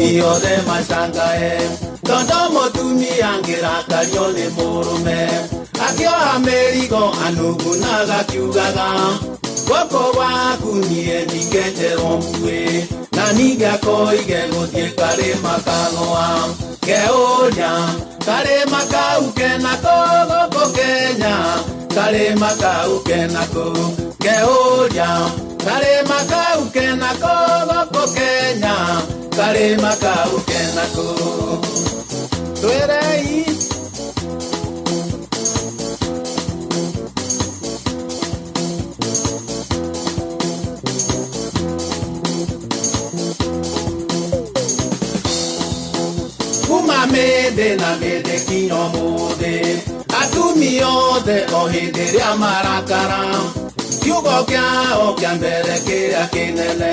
Atumia othe macangae tondũ mũtumia angĩrakario nĩ mũrũme akĩoha mĩrigo anugunaga kiugaga guoko gwaku niĩ ndingĩnjerwo mbuĩ na ningĩ akoige gũthiĩ karĩma kagũa ngeũria karĩma kau kenako gũkũ Kenya karĩma kau kenako ngeũria karĩma kau kenako gũkũ Kenya karĩma kau kenako twĩrei. Kuma mĩndĩ na mĩndĩ kinya ũmũthĩ atumia othe o hĩndĩ ĩrĩa marakara kiugo kĩao kĩa mbere kĩrĩa kĩnene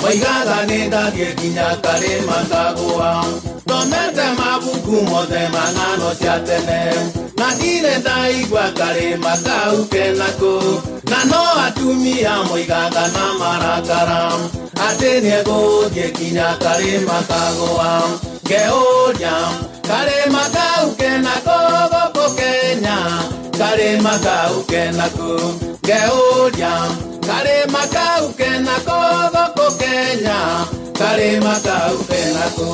moigaga nĩ ndathiĩ nginya karĩma ngagũa thomete mabuku mothe ma ng'ano cia tene na ndirĩ ndaigua karĩma kau kenako na no atumia moigaga na marakara atĩ nĩegũthiĩ nginya karĩma kagũa ngeũria karĩma kau kenako gũkũ Kenya karĩma kau kenako ngeũria karĩma kau kenako gũkũ Kenya karĩma kau kenako.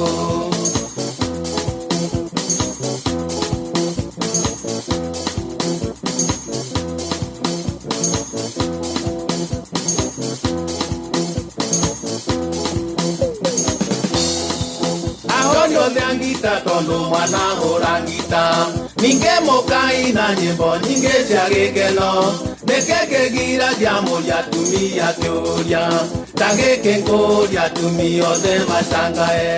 Ahori othe a ngita tondũ mwana hũra ngita ningĩ mũkaina nyĩmbo nyingĩ cia gĩkeno nĩkĩ kĩgiragia mũria atumia kĩũria ta gĩkĩ ngũria atumia othe macangae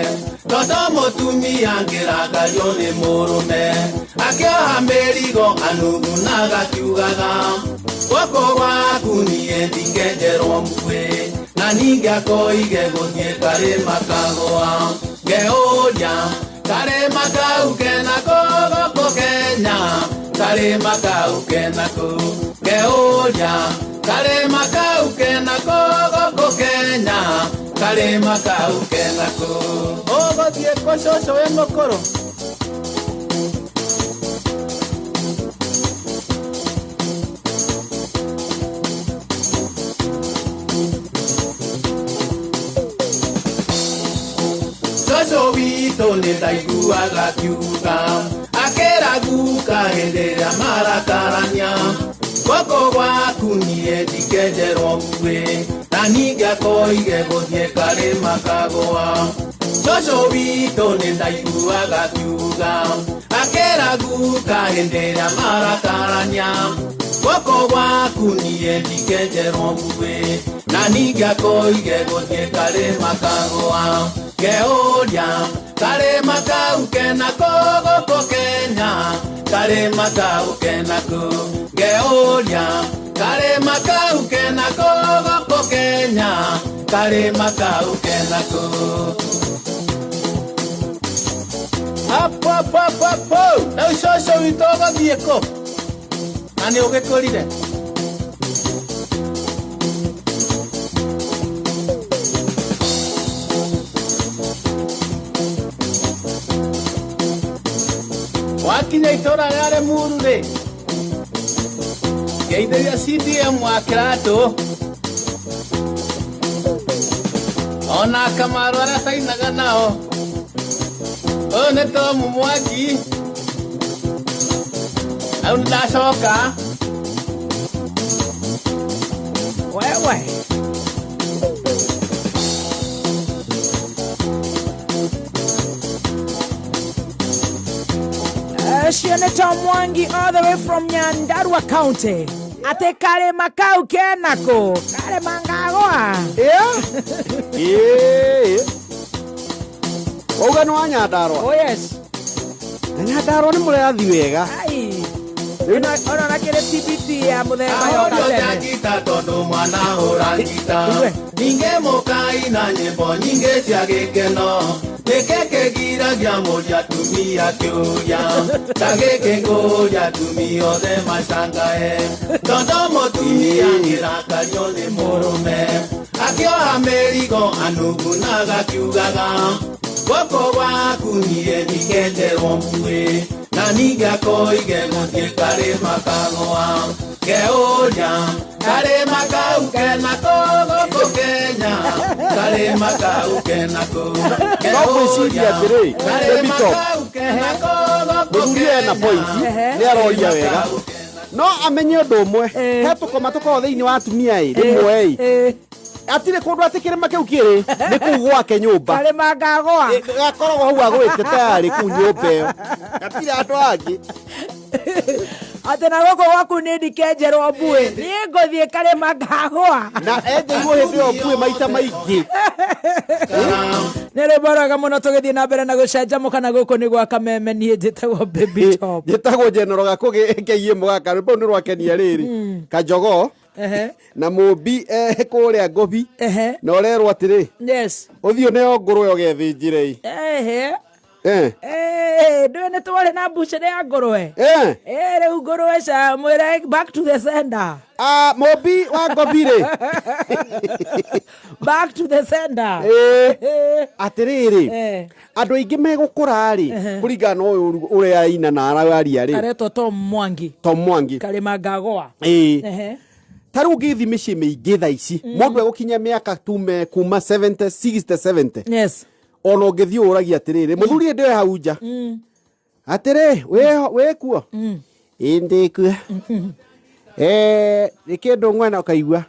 tondũ mũtumia angĩrakario nĩ mũrũme akĩoha mĩrigo anugunaga kiugaga guoko gwaku niĩ ndingĩnjerwo mbuĩ na ningĩ akoige gũthiĩ karĩma kagũa ngeũria karĩma kau kenako gũkũ Kenya karĩma kau kenako ngeũria karĩma kau kenako gũkũ Kenya karĩma kau kenako. Ũgũthiĩ kũ cũcũ wĩ mũkũrũ? Cũcũ witũ nĩ ndaiguaga akiuga akĩra guka hĩndĩ ĩrĩa marakarania guoko gwaku niĩ ndingĩnjerwo mbuĩ na ningĩ akoige gũthiĩ karĩma kagũa cũcũ witũ nĩ ndaiguaga akiuga akĩra guka hĩndĩ ĩrĩa marakarania guoko gwaku niĩ ndingĩnjerwo mbuĩ na ningĩ akoige gũthiĩ karĩma kagũa ngeũria karĩma kau kenako gũkũ Kenya karĩma kau kenako ngeũria karĩma kau kenako gũkũ Kenya karĩma kau kenako. Apo apo apo apo rĩu cũcũ witũ ũgũthiĩ kũ na nĩ ũgĩkũrire? Wakinya itũra rĩa Limuru rĩ ngeithĩria CDM wa Kĩratũ ona Kamaru arĩa tainaga nao ũyũ nĩ Tom Mwangi rĩu nĩndacoka. Wewe Ũcio nĩ Tom Mwangi all the way from Nyandarua County. Ate karĩma kau kenako karĩma ngagũa. Ĩĩ wauga nĩ wa Nyandarua? Oh yes. Na Nyandarua nĩ mũrathi wega. Ai. Ona na kĩrĩ TBT ya mũthemba Ahori yoka othe a tene. ngita tondũ mwana hũra ngita Igue. ningĩ mũkaina nyĩmbo nyingĩ cia gĩkeno nĩkĩ kĩgiragia mũria atumia kĩũria ta gĩkĩ ngũria atumia othe macangae tondũ mũtumia angĩrakario nĩ mũrũme Akĩoha mĩrigo anugunaga kiugaga gũkũ gwaku niĩ ndikenjerwo mbuĩ na ningĩ akoige gũthiĩ karĩma kagũa keũria karĩma kau kenako gũkũ Kenya karĩma kau kenako No ngwĩciria atĩrĩ, karĩma Baby Top. kau kenako gũkũ Mũthuri ena point, Ehe. nĩ aroria wega. No amenye ũndũ ũmwe, he tũkoma tũkoragwo thĩinĩ wa atumia ĩ, rĩmwe ĩ. Atirĩ kũndũ atĩ kĩrĩma kĩu kĩrĩ, nĩ kũu gwake nyũmba. Karĩma ngagũa. Gakoragwo hau agwĩte tayarĩ kũu nyũmba ĩyo. Gatirĩ andũ angĩ. Atĩ na gũkũ gwaku nĩ ndikenjerwo mbuĩ niĩ ngũthiĩ karĩma ngagũa. Na enjeirwo hĩndĩ ĩyo mbuĩ maita maingĩ. Nĩ rwĩmbo rwega mũno tũgĩthiĩ na mbere na gũcanjamũka na gũkũ nĩ gwa kameme niĩ njĩtagwo Baby Top. Njĩtagwo General Gakũgĩ KM Mũgaka, rwĩmbo rũu nĩ rwakenia rĩrĩ. Kanjogoo na mũmbi kũrĩa ngobi na ũrerwo atĩrĩ ũthiĩ ũneo ngũrwe ũgethĩnjĩre ĩ. Ndũĩ nĩ twarĩ na mbucĩrĩ ya ngũrwe. Rĩu ngũrwe ca mwĩre back to the sender. Ah, mũmbi wa ngobi rĩ. Back to the sender. Atĩrĩrĩ, andũ aingĩ megũkũra rĩ kũringana na ũyũ ũrĩa aina na araria rĩ. Aretwo Tom Mwangi. Tom Mwangi. Karĩma ngagũa. Ta rĩu ũngĩthiĩ mĩciĩ mĩingĩ thaa ici mũndũ egũkinya mĩaka tume kuma 70 60 70 ona ũngĩthiĩ ũragia atĩrĩrĩ mũthuri hĩndĩ ĩyo hau nja atĩrĩ wĩ kuo ĩ ndĩkuo nĩ kĩndũ ng'wena ũkaigua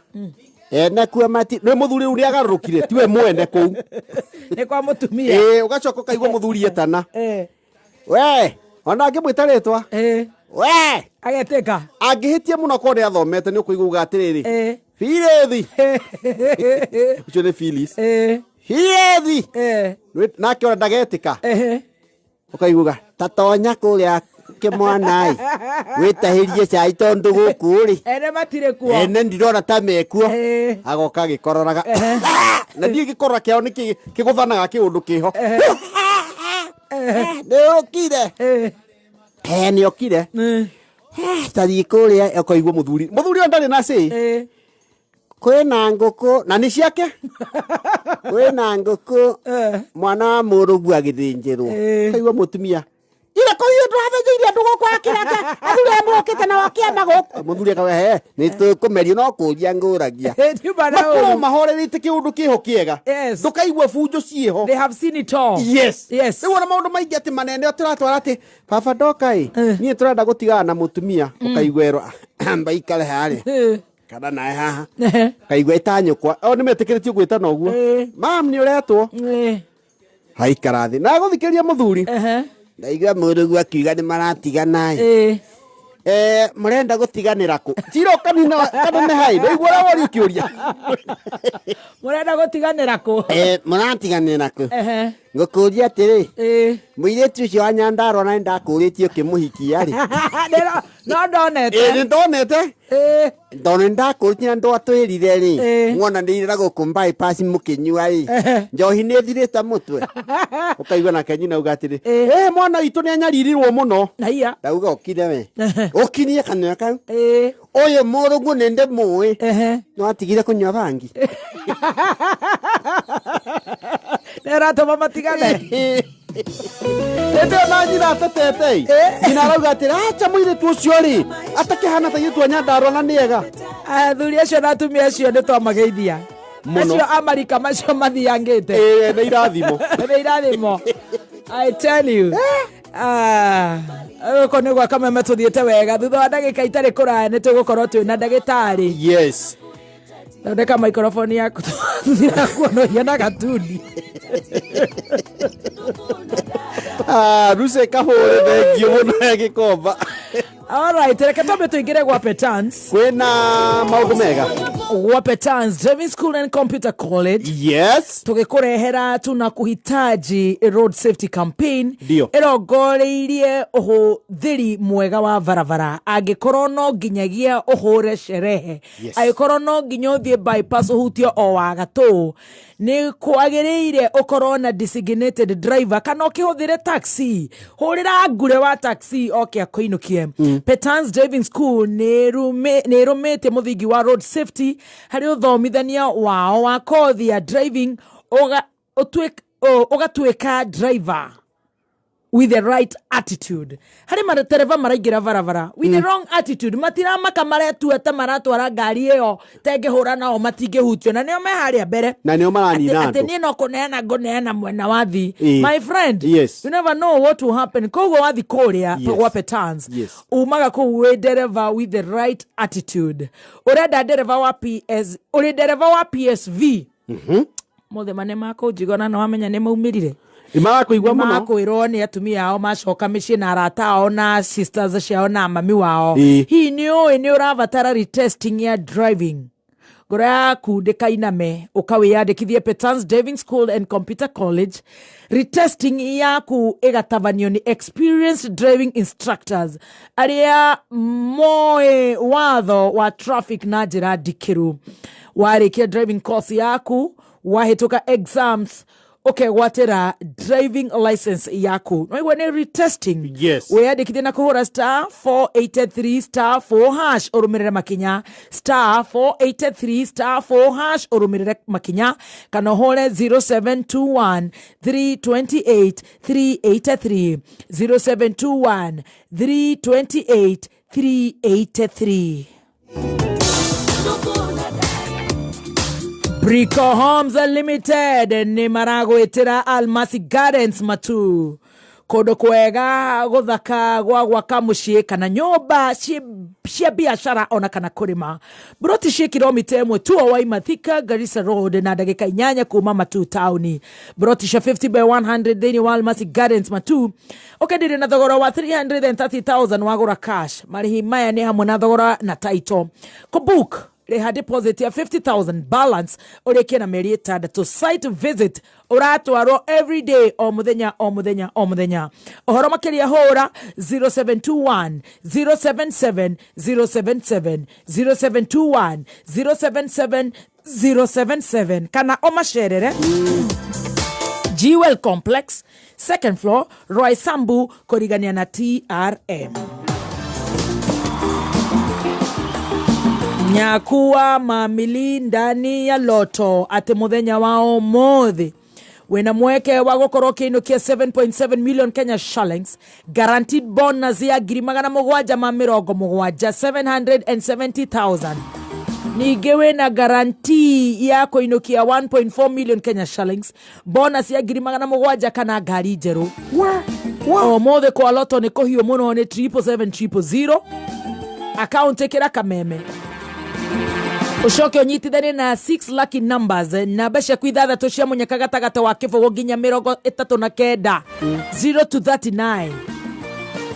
ene kuo mati nĩ mũthuri rĩu nĩagarũrũkire tiwe mwene kũu. Nĩ kwa mũtumia. Ũgacoka ũkaigua mũthuri etana we ona angĩmwĩta rĩtwa we Agetĩka. Angĩhĩtia mũno korwo nĩ athomete nĩ ũkũigua uga atĩrĩrĩ Firĩthi ũcio nĩ Phyllis Firĩthi nake ona ndagetĩka ũkaiguga tatonya kũrĩa kĩmwana ĩ wĩtahĩrie cai tondũ gũkũ rĩ Ene matirĩ kuo. Ene ndirona ta mekuo agoka agĩkororaga na ndiĩ gĩkorora kĩao nĩ kĩgũthanaga kĩũndũ kĩho nĩ ũkire nĩ okire tathiĩ kũrĩa ũkaigua mũthuri mũthuri ũyũ ndarĩ na cĩ kwĩna ngũkũ na nĩ ciake kwĩna ngũkũ mwana wa mũrũgu agĩthĩnjĩrwo ũkaigua mũtumia ira kũhiũ ndũrathĩnjĩire andũ gũkũ akĩraka athuri aya mũrokĩte na wakĩama gũkũ mũthuri akauga he nĩ tũkũmerio no kũria ngũragia Ndiuma na makorwo ũru. mahorerete kĩũndũ kĩho kĩega ndũkaigua bunjo ciĩho. They have seen it all. Yes. Rĩu ona maũndũ maingĩ atĩ manene tũratwara atĩ baba ndoka ĩ niĩ tũrenda gũtigana na mũtumia ũkaigua erwo amba ikare harĩa kana nae haha kaigua ĩtanyũkwa o nĩ metĩkĩrĩtio gwĩtana ũguo mam nĩ ũretwo haikara thĩ na gũthikĩria mũthuri ndaigua mũrũgu akiuga nĩ maratigana ĩ mũrenda gũtiganĩra kũ cira ũkanina kanene hai ndaigua ũrĩa woria ũkĩũria Mũrenda gũtiganĩra kũ? Mũratiganĩra kũ ngũkũria atĩrĩ mũirĩtu ũcio wa Nyandarua na nĩndakũrĩtie ũkĩmũhikia rĩ No ndonete. Nĩ ndonete tondũ nĩndakũrĩtie na ndwatwĩrire rĩ mwonanĩire na gũkũ bypass mũkĩnyua rĩ njohi nĩ ĩthirĩte mũtwe ũkaigua nake nyina auga atĩrĩ mwana witũ nĩ anyaririrwo mũno Naiya. Ndauga ũkire we ũkirie kanua kau ũyũ mũrũguo nĩ ndĩmũĩ no atigire kũnyua bangi. Nĩ ĩratũma matigane. Hĩndĩ ĩyo na nyina atetete nyina arauga atĩrĩ acha mũirĩtu ũcio rĩ atakĩhana ta ithuĩ a Nyandarua na nĩega. Athuri acio na atumia acio nĩ twamageithia Mũno. Acio a marika macio mathiangĩte. Nĩ irathimo. Nĩ irathimo I tell you. Gũkũ nĩ gwa kameme tũthiĩte wega thutha wa ndagĩka itarĩ kũraya nĩ tũgũkorwo twĩna ndagĩtarĩ. Thondeka microphone yaku tũtirakuona ũhiana gatuni. Ruce kahũre thengio mũno ya gĩkomba. Alright, reke twambe tũingĩre gwa Petans. Kwĩna maũndũ mega. Gwa Petans Driving School and Computer College. Tũgĩkũrehera tuna kuhitaji road safety campaign. Ndio. Ĩrongoreirie ũhũthĩri mwega wa barabara angĩkorwo no nginyagia ũhũre sherehe angĩkorwo no nginya ũthiĩ bypass ũhutie o wa gatũ nĩ kwagĩrĩire ũkorwo na designated driver kana ũkĩhũthĩre taxi hũrĩra ngure wa taxi oke akũinũkie. Petans Driving School nĩ ĩrũmĩtie mũthingi wa road safety Harĩ ũthomithania wao wa kothi ya driving, ũgatuĩka driver with the right attitude. Harĩ matereba maraingĩra barabara with the wrong attitude, matiramaka, maretua ta maratwara ngari ĩyo tengĩhũra nao matingĩhutio, na nĩo me harĩa mbere. Na nĩo maranina atĩ andũ. Niĩ no kũneana ngũneana mwena wathi. My friend, you never know what will happen. Koguo wathi kũrĩa gwa Petans, umaga kũu wĩ dereva with the right attitude. Ũrenda ndereba wa PS, ũrĩ ndereba wa PSV mothe mane makũnjigona na wamenya nĩ maumĩrire. Marakũigua mũno. Makwĩrwo nĩ atumia ao macoka mĩciĩ na arata ao na sisters ciao na mami wao. Hihi nĩ ũĩ nĩ ũrabatara retesting ya driving? Ngoro yaku ndĩkainame, ũkawĩyandĩkithie Petans Driving School and Computer College. Retesting yaku ĩgatabanio nĩ experienced driving instructors arĩa moĩ watho wa traffic na njĩra ndikĩru. Warĩkia driving course yaku, wahĩtũka exams, ũkegwatĩra driving license yaku. Noigua nĩ retesting? Wĩyandĩkithie na kũhũra *483*4# ũrũmĩrĩre makinya, *483*4# ũrũmĩrĩre makinya, kana ũhũre 0721 328 383, 0721 328 383. Brico Homes Limited nĩ maragwĩtĩra Almasi Gardens Matu, kũndũ kwega gũthaka gwa gwaka mũciĩ kana nyũmba cia biacara ona kana kũrĩma. Broti ciĩ kilomita 1 tu o waima Thika Garissa Road na ndagĩka 8 kuma Matu taũni. Broti cia 50 by 100 thĩinĩ wa Almasi Gardens Matu ũkenderio na thogora wa 330,000 wagũra cash. Marĩhi maya nĩ hamwe na thogora na title. Kũbook, rĩha deposit ya 50,000, balance ũrĩkie na mĩeri 6. Site visit ũratwarwo every day, o mũthenya, o mũthenya, o mũthenya. Ũhoro makĩria hũra 0721 077 077, 0721 077 077, kana ũmacerere Jewel Complex, second floor, Roysambu, kũrigania na TRM. Nyakuwa mamili ndani ya loto, atĩ mũthenya wa ũmũthĩ wĩna mweke wa gũkorwo ũkĩinũkia 7.7 million Kenya shillings, guaranteed bonus ya 770,000, 770,000. Ningĩ wĩna guarantee ya kũinũkia 1.4 million Kenya shillings, bonus ya 700,000 kana ngari njerũ. Ũmũthĩ kwa loto nĩ kũhiũ mũno, nĩ 777,000. Akaunti ĩkĩra kameme, ũcoke ũnyitithanie na 6 lucky numbers, namba ciaku ithathatũ cia mũnyaka gatagatĩ wa 0 nginya 39, 0 to 39.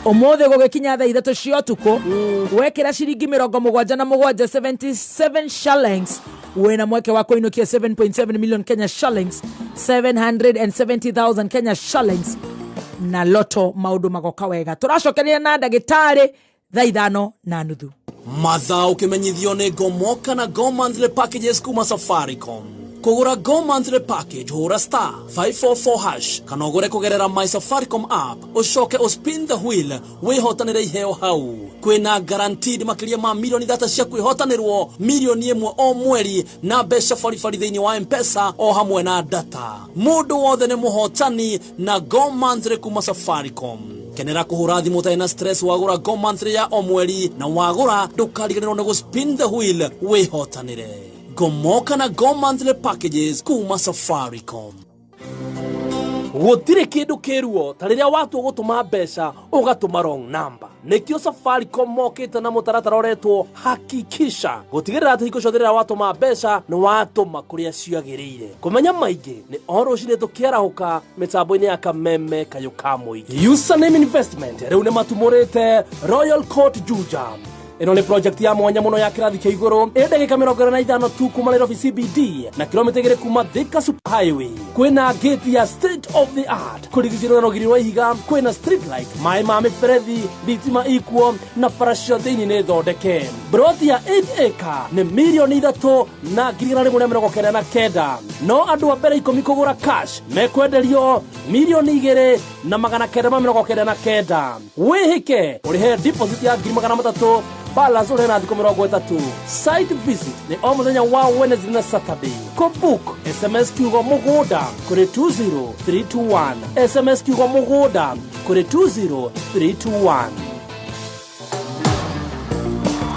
Ũmũthĩ gũgĩkinya thaa 3 cia ũtukũ, wekĩra ciringi 77, 77 shillings, wĩna mweke wa kũinũkia 7.7 million Kenya shillings, 770,000 Kenya shillings. Na loto maũndũ magoka wega. Tũracokeria na ndagĩtarĩ thaa 5:30. Mathaa ũkĩmenyithio nĩ Gomoka na Go Monthly Packages kuma Safaricom. Kũgũra Go Monthly Package, hũra *544# kana ũgũre kũgerera My Safaricom app, ũcoke ũspin the wheel wĩhotanĩre iheo hau. Kwĩna guaranteed makĩria ma milioni 3 cia kwĩhotanĩrwo, milioni 1 o mweri, na mbeca baribari thĩinĩ wa Mpesa o hamwe na data. Mũndũ wothe nĩ mũhotani na Go Monthly kuma Safaricom. Kenera kũhũra thimũ ũtarĩ na stress wagũra Go Monthly ya o mweri, na wagũra ndũkariganĩrwo nĩ gũspin the wheel wĩhotanĩre. Gomoka na Go Monthly Packages kuma Safaricom. Gũtirĩ kĩndũ kĩruo ta rĩrĩa watua gũtũma mbeca ũgatũma wrong number. Nĩkĩo Safaricom mokĩte na mũtaratara ũretwo Hakikisha, gũtigĩrĩra atĩ hingo ciothe rĩrĩa watũma mbeca nĩ watũma kũrĩa ciagĩrĩire. Kũmenya maingĩ nĩ o rũcinĩ tũkĩarahũka mĩtambo-inĩ ya Kameme Kayũ ka Mũingĩ. Username Investment rĩu nĩ matumũrĩte Royal Court Juja. Ĩno nĩ project ya mwanya mũno ya kĩrathi kĩa igũrũ, ĩ ndagĩka 45 tu kuma Nairobi CBD na kilomita 2 kuma Thika Super Highway. Kwĩna gate ya state of the art, kũrigicĩrwo na rũgiri rwa ihiga, kwĩna street light, maĩ ma mĩberethi, thitima ikuo na bara cio thĩinĩ nĩ thondeke. Broti ya 8 acre nĩ 3,199,000, no andũ a mbere 10 kũgũra cash mekwenderio 2,999,000. Wĩhĩke ũrĩhe deposit ya 300,000. Balance ũrĩhe na thikũ 30. Site visit nĩ o mũthenya wa Wednesday na Saturday. Kũbook SMS kiugo mũgũnda kũrĩ 20321. SMS kiugo mũgũnda kũrĩ 20321.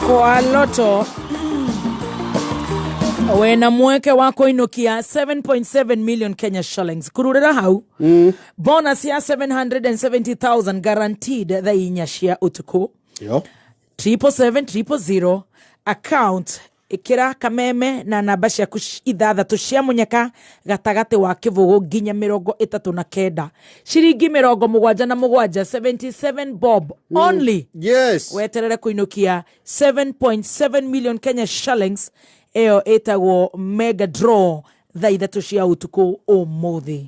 Kwa loto wena mweke wa kũinũkia 7.7 million Kenya shillings kururĩra hau bonus ya 770,000 guaranteed thaa 4 cia ũtukũ. Yo. 777,000 account, ĩkĩra Kameme na namba ciaku 6 cia mũnyaka gatagatĩ wa 0 nginya 39, ciringi 77, 77 bob only. Weterere kũinũkia 7.7 million Kenya shillings. Ĩyo ĩtagwo mega draw thaa 3 cia ũtukũ ũmũthĩ.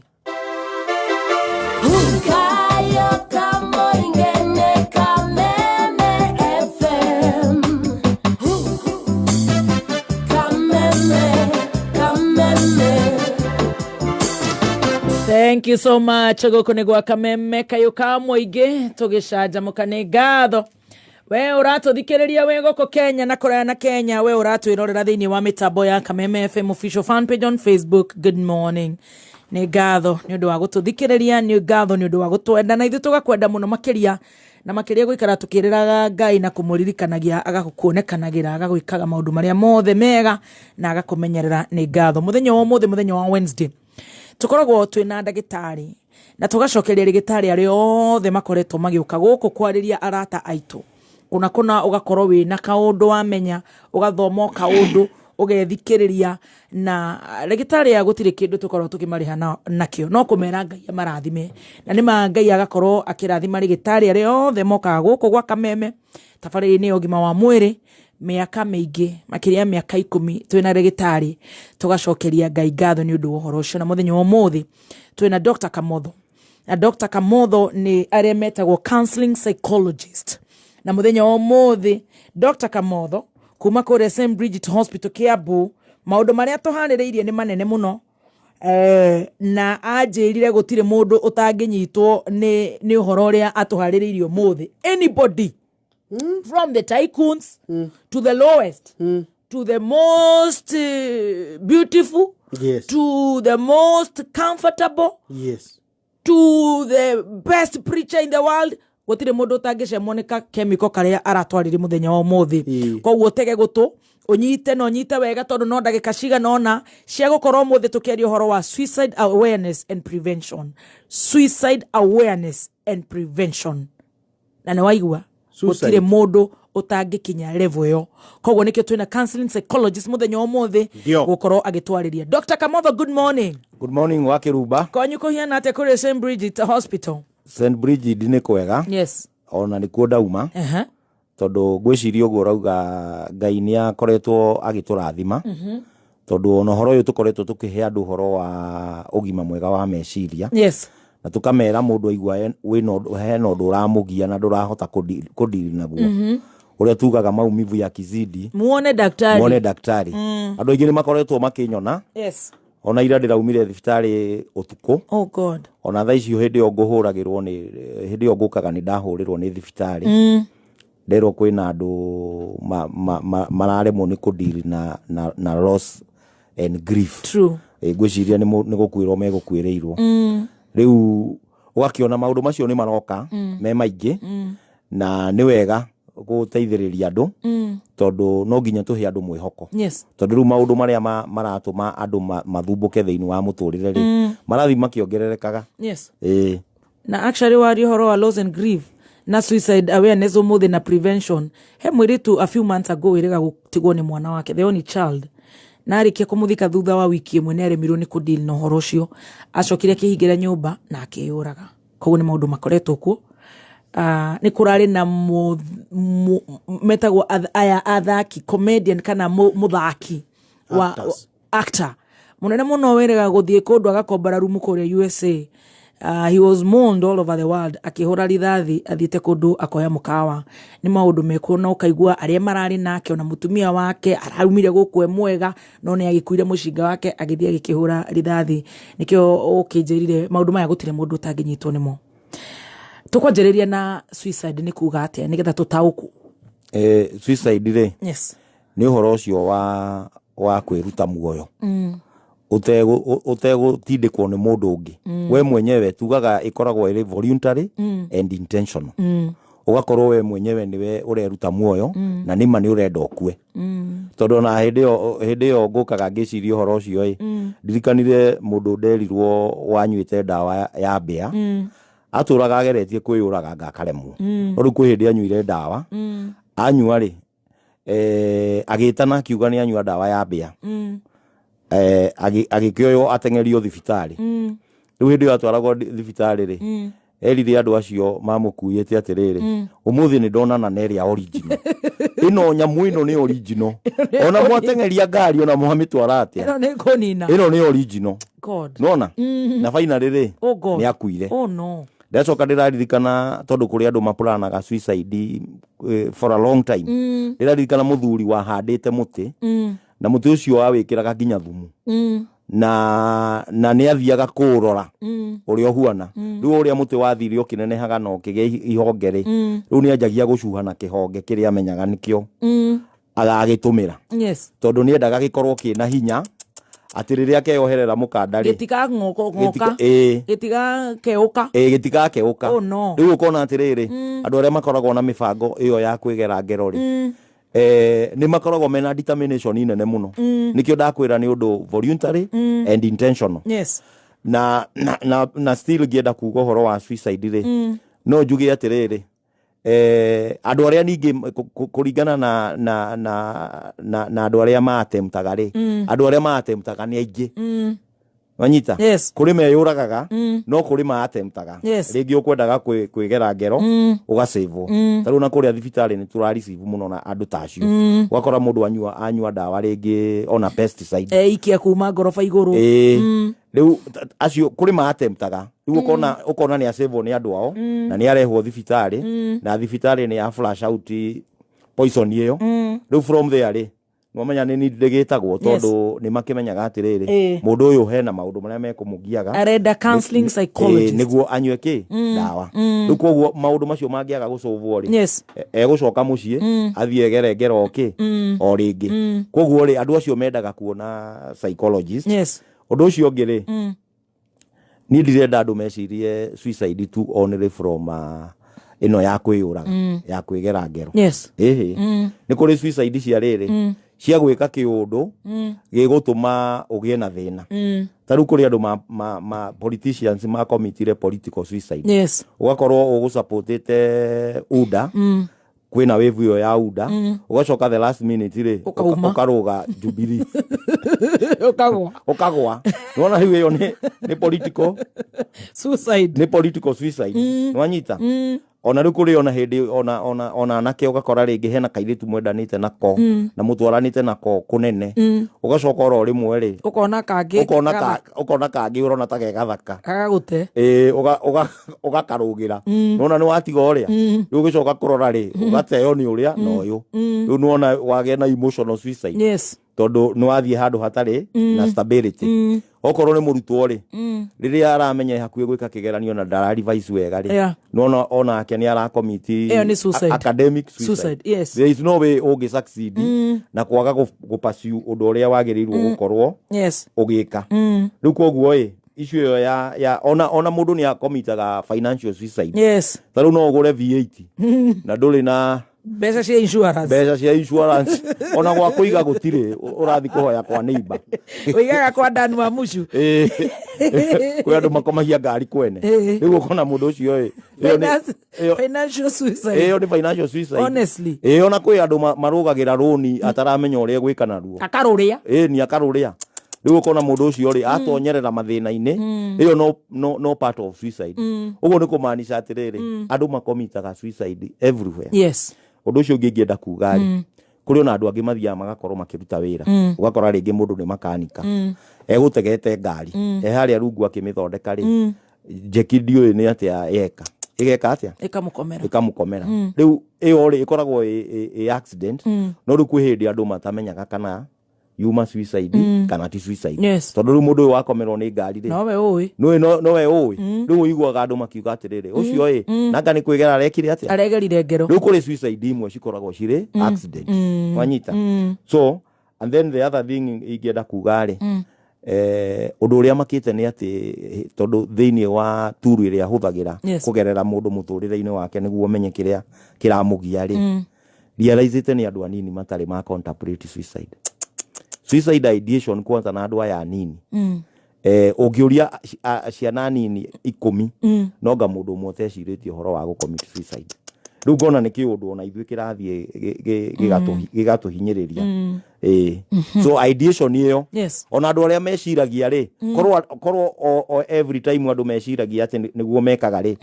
Kayo kamoingene Kameme FM. Kameme, Kameme. Thank you so much. Gũkũ nĩ gwa Kameme, kayũ ka mũingĩ, tũgĩcanjamũka. Nĩ ngatho we ũratũthikĩrĩria wĩ gũkũ Kenya na kũraya na Kenya, we ũratwĩrorera thĩinĩ wa mĩtambo ya Kameme FM official fan page on Facebook. Good morning. Nĩ ngatho nĩ ũndũ wa gũtũthikĩrĩria, nĩ ngatho nĩ ũndũ wa gũtwenda, na ithuĩ tũgakwenda mũno makĩria na makĩria, gũikara tũkĩrĩraga Ngai na kũmũririkanagia, agakũonekanagĩra, agagwĩkaga maũndũ marĩa mothe mega na agakũmenyerera. Nĩ ngatho. Mũthenya wa ũmũthĩ, mũthenya wa Wednesday, tũkoragwo twĩna ndagĩtarĩ na tũgacokeria rĩgĩtarĩ arĩa othe makoretwo magĩũka gũkũ kwarĩria arata aitũ kũna kũna. Ũgakorwo wĩna kaũndũ wamenya, ũgathoma o kaũndũ, ũgethikĩrĩria na rĩgĩtarĩ ya gũtirĩ kĩndũ tũkoragwo tũkĩmarĩha nakĩo, no kũmera Ngai amarathime, na nĩ ma Ngai agakorwo akĩrathima rĩgĩtarĩ arĩa othe mokaga gũkũ gwa Kameme tabarĩra-inĩ ya ũgima wa mwĩrĩ. Mĩaka mĩingĩ, makĩria ya mĩaka 10, twĩna rĩgĩtarĩ, tũgacokeria Ngai ngatho nĩ ũndũ wa ũhoro ũcio. Na mũthenya wa ũmũthĩ twĩna Dr. Kamotho, na Dr. Kamotho nĩ arĩa metagwo counseling psychologist. Na mũthenya wa ũmũthĩ Dr. Kamotho kuma kũrĩa St Bridget Hospital, Kiambu, maũndũ marĩa tũharĩrĩirie nĩ manene mũno, na anjĩrire gũtirĩ mũndũ ũtangĩnyitwo nĩ ũhoro ũrĩa atũharĩrĩirie ũmũthĩ. Anybody from the tycoons to the lowest to the most beautiful to the most comfortable to the best preacher in the world, gũtirĩ mũndũ ũtangĩcemwo nĩ kakemiko karĩa aratwarĩrie mũthenya wa ũmũthĩ. Koguo tege gũtũ, ũnyite na ũnyite wega, tondũ no ndagĩka cigana ũna cia gũkorwo ũmũthĩ tũkĩaria ũhoro wa suicide awareness and prevention. Suicide awareness and prevention. Na nĩ waigua, Suicide. gũtirĩ mũndũ ũtangĩkinya level ĩyo. Koguo nĩkĩo twĩna counseling psychologist mũthenya wa ũmũthĩ gũkorwo agĩtwarĩria. Dr. Kamotho, good morning. Good morning, Wakĩrumba. Kwanyu kũhiana atĩa kũrĩa St Bridget Hospital? St Bridget nĩ kwega. Ona nĩkuo ndauma. Tondũ ngwĩciria ũguo ũrauga, Ngai nĩ akoretwo agĩtũrathima, tondũ ona ũhoro ũyũ tũkoretwo tũkĩhe andũ ũhoro wa ũgima mwega wa meciria na tũkamera mũndũ aigua wĩna hena ũndũ ũramũgia na ndũrahota kũdiri naguo, ũrĩa tugaga maumivu ya kizidi, muone daktari. Muone daktari. Andũ aingĩ nĩ makoretwo makĩnyona. Ona ira ndĩraumire thibitarĩ ũtukũ. Oh God. Ona thaa icio, hĩndĩ ĩyo ngũhũragĩrwo nĩ hĩndĩ ĩyo ngũkaga, nĩ ndahũrĩrwo nĩ thibitarĩ, nderwo kwĩna andũ mararemwo nĩ kũdiri na loss and grief. Ngwĩciria nĩ gũkuĩrwo megũkuĩrĩirwo. Rĩu ũgakĩona maũndũ macio nĩ maroka me maingĩ, na nĩ wega gũteithĩrĩria andũ, tondũ no nginya tũhe andũ mwĩhoko, tondũ rĩu maũndũ marĩa maratũma andũ mathumbũke thĩinĩ wa mũtũrĩre rĩ, marathiĩ makĩongererekaga. Ĩĩ. Na actually waria ũhoro wa loss and grief na suicide awareness ũmũthĩ na prevention, he mũirĩtu a few months ago wĩrĩga gũtigwo nĩ mwana wake, the only child, na arĩkia kũmũthika, thutha wa wiki ĩmwe nĩ aremirwo nĩ kũdeal na ũhoro ũcio, acokire akĩhingĩra nyũmba na akĩyũraga. Koguo nĩ maũndũ makoretwo kuo. Nĩ kũrarĩ na metagwo aya athaki, comedian kana mũthaki wa Actors. Actor mũnene mũno wĩrĩga gũthiĩ kũndũ agakombora rumu kũrĩa USA. He was mourned all over the world, akĩhũra rithathi athiĩte kũndũ akoya mũkawa. Nĩ maũndũ mekuo, na ũkaigua arĩa mararĩ nake, ona mũtumia wake araumire gũkũ e mwega, no nĩ agĩkuire mũcinga wake agĩthiĩ agĩkĩhũra rithathi. Nĩkĩo ũkĩnjĩrire maũndũ maya gũtirĩ mũndũ ũtangĩnyitwo nĩmo. Tũkwanjĩrĩria na suicide nĩ kuga atĩa, nĩgetha tũtaũkwo. Suicide rĩ, Yes. nĩ ũhoro ũcio wa kwĩruta muoyo ũtegũtindĩkwo nĩ mũndũ ũngĩ, we mwenyewe. Tugaga ĩkoragwo ĩrĩ voluntary and intentional. Ũgakorwo we mwenyewe nĩwe ũreruta muoyo na nĩma nĩ ũrenda ũkue, tondũ ona hĩndĩ ĩyo ngũkaga ngĩciria ũhoro ũcio ĩ, ndirikanire mũndũ nderirwo wanyuĩte ndawa ya mbĩa, atũraga ageretie kwĩyũraga anga akaremwo. No rĩu kwĩ hĩndĩ anyuire ndawa, anyua rĩ, agĩtana akiuga nĩ anyua ndawa ya mbĩa. Agĩkĩoywo ateng'erio thibitarĩ. Rĩu hĩndĩ ĩyo atwaragwo thibitarĩ rĩ, erire andũ acio mamũkuĩte atĩrĩrĩ, "Ũmũthĩ nĩ ndonana na ĩrĩa original. Ĩno nyamũ ĩno nĩ original, ona mwateng'eria ngari, ona mwamĩtwara atĩa, Ĩno nĩ kũnina." Ĩno nĩ original." God. Nona na finally rĩ, Oh God. nĩ akuire. Oh no. Ndacoka ndĩraririkana, tondũ kũrĩ andũ mapuranaga suicide for a long time, ndĩraririkana mũthuri wahandĩte mũtĩ, na mũtĩ ũcio wawĩkĩraga nginya thumu, na nĩ athiaga kũũrora ũrĩa ũhuana. Rĩu ũrĩa mũtĩ wathire ũkĩnenehaga na ũkĩgĩa ihonge rĩ, rĩu nĩ anjagia gũcuha na kĩhonge kĩrĩa amenyaga nĩkĩo agagĩtũmĩra, tondũ nĩ endaga gĩkorwo kĩna hinya atĩ rĩrĩa keyoherera mũkanda rĩ, Gĩtikang'oka. Ĩĩ. Gĩtigakeũka. Ĩ, gĩtigakeũka. Oh, no. Rĩu ũkona atĩrĩrĩ, andũ arĩa makoragwo na mĩbango ĩyo ya kwĩgera ngero rĩ, nĩ makoragwo mena determination nene mũno. Nĩkĩo ndakwĩra nĩ ũndũ voluntary and intentional. Na still ngĩenda kuga ũhoro wa suicide rĩ, no njuge atĩrĩrĩ, andũ arĩa ningĩ kũringana na andũ arĩa maattemptaga rĩ, andũ arĩa maattemptaga nĩ aingĩ. Wanyita? Yes. Kũrĩ meyũragaga, no kũrĩ maattemptaga. Rĩngĩ ũkwendaga kwĩgera ngero ũgacĩvwo. Ta rĩu na kũrĩa thibitarĩ nĩ tũra receive mũno na andũ ta acio. Ũgakora mũndũ anyua ndawa, rĩngĩ ona pesticide, Eikia kuma ngoroba igũrũ. Ĩĩ, rĩu acio kũrĩ maattemptaga. Rĩu ũkona nĩ acĩvwo nĩ andũ ao na nĩ arehwo thibitarĩ, na thibitarĩ nĩ ya flash out poison ĩyo. Rĩu from there rĩ, nĩwamenya nĩ ndĩgĩtagwo, tondũ nĩ makĩmenyaga atĩrĩrĩ, mũndũ ũyũ hena maũndũ marĩa mekũmũgiaga. Arenda counseling psychologist. Nĩguo anyue kĩ ndawa. Rĩu koguo maũndũ macio mangĩaga gũcũvwo rĩ, egũcoka mũciĩ athiĩ egere ngero kĩ o rĩngĩ. Koguo rĩ, andũ acio mendaga kuona psychologist. Ũndũ ũcio ũngĩ rĩ, niĩ ndirenda andũ mecirie suicide tu only from ĩno ya kwĩyũraga, ya kwĩgera ngero. Ĩhĩ, nĩ kũrĩ suicide cia rĩrĩ, cia gwĩka kĩũndũ gĩgũtũma ũgĩe na thĩna. Ta rĩu kũrĩ andũ ma politicians ma commitire political suicide. Ũgakorwo ũgũsupportĩte UDA, kwĩna wave ĩyo ya UDA, ũgacoka the last minute rĩ, Ũkauma. Ũkarũga Jubilee. Ũkagwa. Ũkagwa. Nĩwona rĩu ĩyo nĩ political suicide. Nĩ political suicide. Nĩwanyita? Ona rĩu kũrĩ ona hĩndĩ ona anake ũgakora rĩngĩ hena kairĩtu mwendanĩte nako na mũtwaranĩte nako kũnene, ũgacoka oro rĩmwe rĩ, Ũkona kangĩ. Ũkona ũkona kangĩ ũrona ta ge gathaka. Gagagũte. Ĩĩ, ũgakarũgĩra. Nona nĩ watiga ũrĩa, rĩu ũgĩcoka kũrora rĩ, ũgateo nĩ ũrĩa na ũyũ. Rĩu nĩwona wagĩa na emotional suicide, tondũ nĩ wathiĩ handũ hatarĩ na stability. Okorwo nĩ mũrutwo rĩ, rĩrĩa aramenya hakuhĩ gwĩka kĩgeranio na ndara revise wega rĩ, nona onake nĩ aracommit Ĩyo nĩ suicide. Academic suicide. Suicide, yes. There is no way ũngĩ succeed na kwaga gũ pursue ũndũ ũrĩa wagĩrĩirwo gũkorwo ũgĩka. Rĩu koguo ĩ issue ĩyo ya ona mũndũ nĩ akomitaga financial suicide. Ta rĩu no ũgũre V8 na ndũrĩ na Mbeca cia insurance. Mbeca cia insurance, ona gwa kũiga gũtirĩ, ũrathiĩ kũhoya kwa neighbor. Ũigaga kwa Dan wa Mucu. Ĩĩ. Kwĩ andũ makomagia ngari kwene. Rĩu ũkona mũndũ ũcio ĩ, ĩyo Financial suicide. Ĩyo nĩ financial suicide. Honestly. Ĩĩ, ona kwĩ andũ marũgagĩra rũni ataramenya ũrĩa gwĩka naruo. Akarũrĩa. Ĩĩ, ni akarũrĩa. Rĩu ũkona mũndũ ũcio rĩ, atonyerera mathĩna-inĩ. Ĩyo no part of suicide. Ũguo nĩ kũmaanisha atĩrĩrĩ, andũ makomitaga suicide everywhere. Ũndũ ũcio ũngĩ ingĩenda kuga rĩ, kũrĩ ona andũ angĩ mathiaga magakorwo makĩruta wĩra, ũgakora rĩngĩ mũndũ nĩ makanika, egũtegete ngari e harĩa rungu akĩmĩthondeka rĩ, njeki ndiũĩ nĩ atĩa yeka, ĩgeka atĩa. Ĩkamũkomera. Ĩkamũkomera. Rĩu ĩyo rĩ, ĩkoragwo ĩ accident, no rĩu kwĩ hĩndĩ andũ matamenyaga kana Yuma suicide kana ti suicide. Yes. Tondũ rĩu mũndũ ũyũ wakomerwo nĩ ngari rĩ, Nowe ũĩ. Nĩũĩ nowe ũĩ. Rĩu ũiguaga andũ makiuga atĩrĩrĩ, ũcio ĩ nanga nĩ kwĩgera arekire atĩa? Aregerire ngero. Rĩu kũrĩ suicide imwe cikoragwo cirĩ accident, wanyita? So and then the other thing ingĩenda kuga rĩ, ũndũ ũrĩa makĩte nĩ atĩ tondũ thĩinĩ wa turu ĩrĩa ahũthagĩra kũgerera mũndũ mũtũrĩre-inĩ wake nĩguo ũmenye kĩrĩa kĩramũgia rĩ, realizĩte nĩ andũ anini matarĩ ma contemplate suicide, suicide ideation kwanza, na andũ aya anini. Ũngĩũria ciana nini 10, nonga mũndũ ũmwe ũtecirĩtie ũhoro wa gũ-commit suicide. Rĩu ngona nĩ kĩũndũ ona ithuĩ kĩrathiĩ gĩgatũhinyĩrĩria. Ĩĩ, so ideation ĩyo, ona andũ arĩa meciragia rĩ, korwo o every time andũ meciragia atĩ nĩguo mekaga rĩ,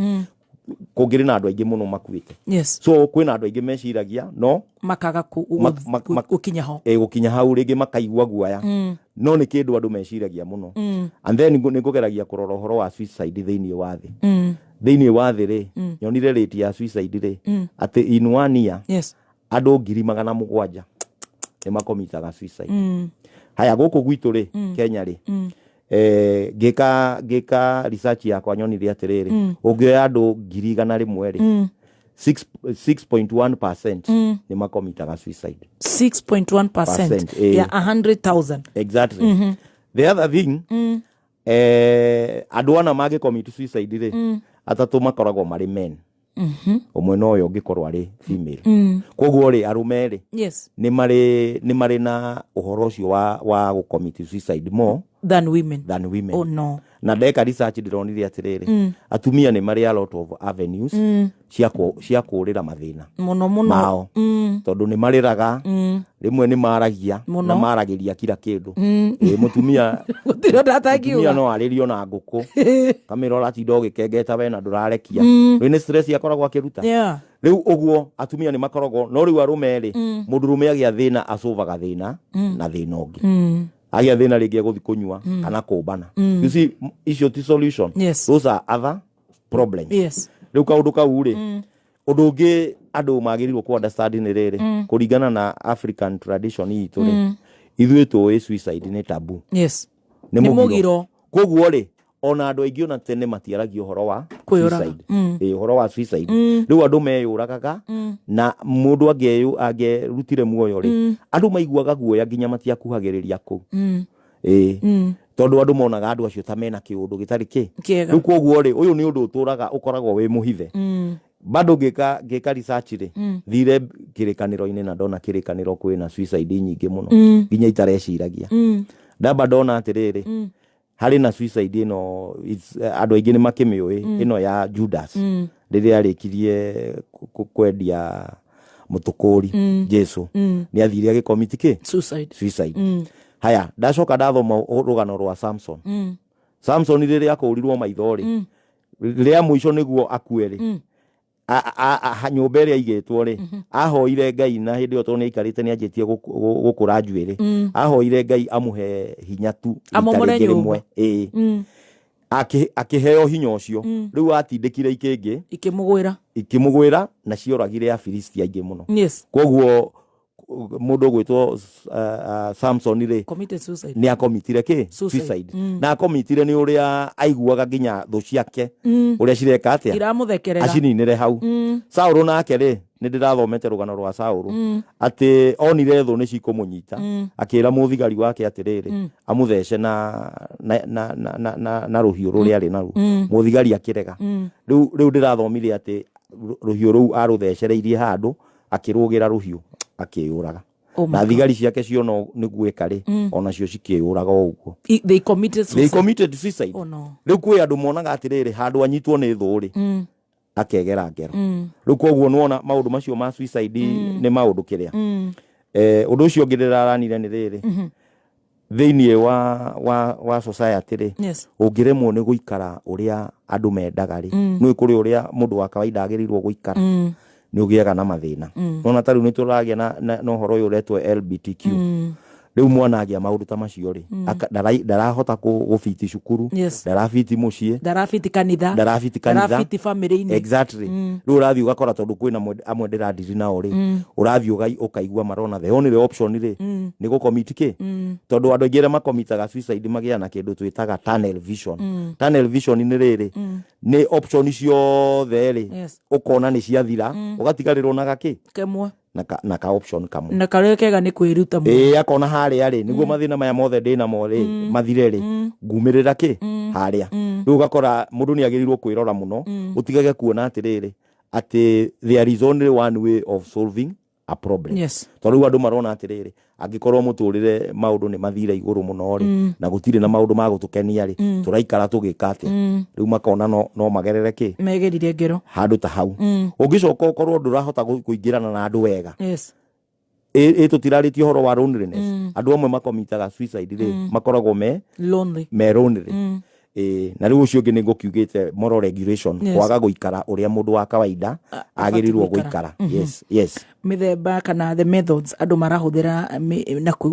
kũngĩrĩ na andũ aingĩ mũno makuĩte. So kwĩna andũ aingĩ meciragia no makaga gũkinya ho. Ĩ, gũkinya hau rĩngĩ makaigua guoya, no nĩ kĩndũ andũ meciragia mũno. And then nĩ ngũgeragia kũrora ũhoro wa suicide thĩinĩ wa thĩ. Thĩinĩ wa thĩ rĩ, nyonire rate ya suicide rĩ, atĩ in one year andũ 700,000 nĩ makomitaga suicide. Haya, gũkũ gwitũ rĩ, Kenya rĩ, ngĩka research yakwa, nyonire atĩrĩrĩ, ũngĩoya andũ 100,000 rĩ, 6.1% nĩ makomitaga suicide. 6.1%? Percent, eh. Ya 100,000. Exactly. The other thing, andũ ana mangĩ suicide rĩ, atatũ makoragwo marĩ men, ũmwe no ũyũ ũngĩkorwo arĩ female. Koguo rĩ, arũme rĩ, nĩ marĩ na ũhoro ũcio wa gũ-commit suicide more than women. Than women. Oh no. Na ndeka research ndĩronire atĩrĩrĩ, atumia nĩ marĩ a lot of avenues cia kũũrĩra mathĩna Mũno mũno. mao, tondũ nĩ marĩraga, rĩmwe nĩ maragia Mũno. na maragĩria kila kĩndũ. Ĩ, mũtumia Gũtirĩ ũndũ mũtumia atangiuga. No arĩrio na ngũkũ kamĩra ũratinda ũgĩkengeta we na ndũrarekia. Rĩu nĩ stress akoragwo akĩruta. Rĩu ũguo atumia nĩ makoragwo, no rĩu arũme rĩ, mũndũrũme agĩa thĩna acũvaga thĩna na thĩna ũngĩ. Agĩa thĩna rĩngĩ egũthiĩ kũnyua kana kũmbana. You see, icio ti solution. Those are other problems. Rĩu kaũndũ kau rĩ, ũndũ ũngĩ andũ magĩrĩirwo kũ understand nĩ rĩrĩ, kũringana na African tradition itũ rĩ, ithuĩ tũĩ suicide nĩ tabu. Nĩ Nĩ mũgiro. Mũgiro. Koguo rĩ, ona andũ aingĩ ona tene matiaragia ũhoro wa Kwĩyũraga. suicide. Ĩ, ũhoro wa suicide. Rĩu andũ meyũragaga, na mũndũ angĩrutire muoyo rĩ, andũ maiguaga guoya nginya matiakuhagĩrĩria kũu. Ĩ, tondũ andũ monaga andũ acio ta mena kĩũndũ gĩtarĩ kĩ Kĩega. Rĩu koguo rĩ, ũyũ nĩ ũndũ ũtũraga ũkoragwo wĩ mũhithe. Bado ngĩka research rĩ, thire kĩrĩkanĩro-inĩ na ndona kĩrĩkanĩro kwĩna suicide nyingĩ mũno nginya itareciragia. Ndamba ndona atĩrĩrĩ, harĩ na suicide ĩno, andũ aingĩ nĩ makĩmĩũĩ, ĩno ya Judas rĩrĩa arĩkirie kwendia mũtũkũri Jesu, nĩ athire agĩcommit kĩ? Suicide. Suicide. Haya, ndacoka ndathoma rũgano rwa Samson. Samson rĩrĩa akũrirwo maitho rĩ, rĩa mũico nĩguo akue rĩ, nyũmba ĩrĩa aigĩtwo rĩ, ahoire Ngai, na hĩndĩ ĩyo tondũ nĩ aikarĩte nĩ anjĩtie gũkũra njuĩrĩ, ahoire Ngai amũhe hinya tu rita Amomore rĩngĩ nyũmba. rĩmwe. Ĩĩ. Akĩheo hinya ũcio. Rĩu atindĩkire ikĩngĩ Ikĩmũgwĩra. Ikĩmũgwĩra na cioragire Afilisti aingĩ mũno. Koguo mũndũ ũgwĩtwo Samson rĩ, Committed suicide. nĩ akomitire kĩ? Suicide. Suicide. Na akomitire nĩ ũrĩa aiguaga nginya thũ ciake ũrĩa cireka atĩa, Iramũthekerera. acininĩre hau. Saũlũ nake rĩ, nĩ ndĩrathomete rũgano rwa Saũlũ atĩ onire thũ nĩ cikũmũnyita, akĩra mũthigari wake atĩrĩrĩ, amũthece na rũhiũ rũrĩa arĩ naruo. Mũthigari akĩrega. Rĩu ndĩrathomire atĩ rũhiũ rũu arũthecereirie handũ, akĩrũgĩra rũhiũ, akĩyũraga. Oh my Na God. thigari ciake ciona nĩ gwĩka rĩ, onacio cikĩyũraga o ũguo. They committed They suicide. committed suicide. Oh no. Rĩu kwĩ andũ monaga atĩrĩrĩ, handũ anyitwo nĩ thũ rĩ, akegera ngero. Rĩu koguo nĩwona maũndũ macio ma suicide nĩ maũndũ kĩrĩa. Ũndũ ũcio ũngĩ ndĩraranire nĩ rĩrĩ, thĩinĩ wa society rĩ, ũngĩremwo nĩ gũikara ũrĩa andũ mendaga rĩ, nĩ kũrĩ ũrĩa mũndũ wa kawaida agĩrĩirwo gũikara, nĩ ũgĩaga na mathĩna. Nona ta rĩu nĩ tũragĩa na ũhoro ũyũ ũretwo LBTQ. Rĩu mwana agĩa maũndũ ta macio rĩ, ndarahota gũbiti cukuru, ndarabiti mũciĩ, ndarabiti kanitha, ndarabiti kanitha, ndarabiti family-inĩ. Exactly. Rĩu ũrathiĩ ũgakora tondũ kwĩna amwe ndĩrandiri nao rĩ, ũrathiĩ ũkaigua marona the only option rĩ nĩ gũkomiti kĩ, tondũ andũ aingĩ arĩa makomitaga suicide magĩaga na kĩndũ twĩtaga tunnel vision. Tunnel vision nĩ rĩrĩ, nĩ option ciothe rĩ, ũkona nĩ ciathira, ũgatigarĩrwo na gakĩ kemwe, na ka option kamwe, na karĩa kega nĩ kwĩruta mũno. Ĩĩ, akona harĩa rĩ nĩguo mathĩna maya mothe ndĩnamo rĩ mathire rĩ, ngumĩrĩra kĩ harĩa. Rĩu ũgakora mũndũ nĩ agĩrĩirwo kwĩrora mũno, ũtigage kuona atĩrĩrĩ, atĩ there is only one way of solving a problem. Tondũ rĩu andũ marona atĩrĩrĩ, angĩkorwo mũtũrĩre maũndũ nĩ mathire igũrũ mũno rĩ, na gũtirĩ na maũndũ ma gũtũkenia rĩ, tũraikara tũgĩka atĩa? Rĩu makona no magerere kĩ, megerire ngero handũ ta hau. Ũngĩcoka ũkorwo ndũrahota kũingĩrana na andũ wega, ĩ tũtirarĩtie ũhoro wa loneliness. Andũ amwe makomitaga suicide rĩ, makoragwo me lonely, me lonely. Ĩ, na rĩu ũcio ũngĩ nĩ ngũkiugĩte moral regulation, kwaga gũikara ũrĩa mũndũ wa kawaida agĩrĩirwo gũikara. Gũikara. Yes. Mĩthemba kana the methods andũ marahũthĩra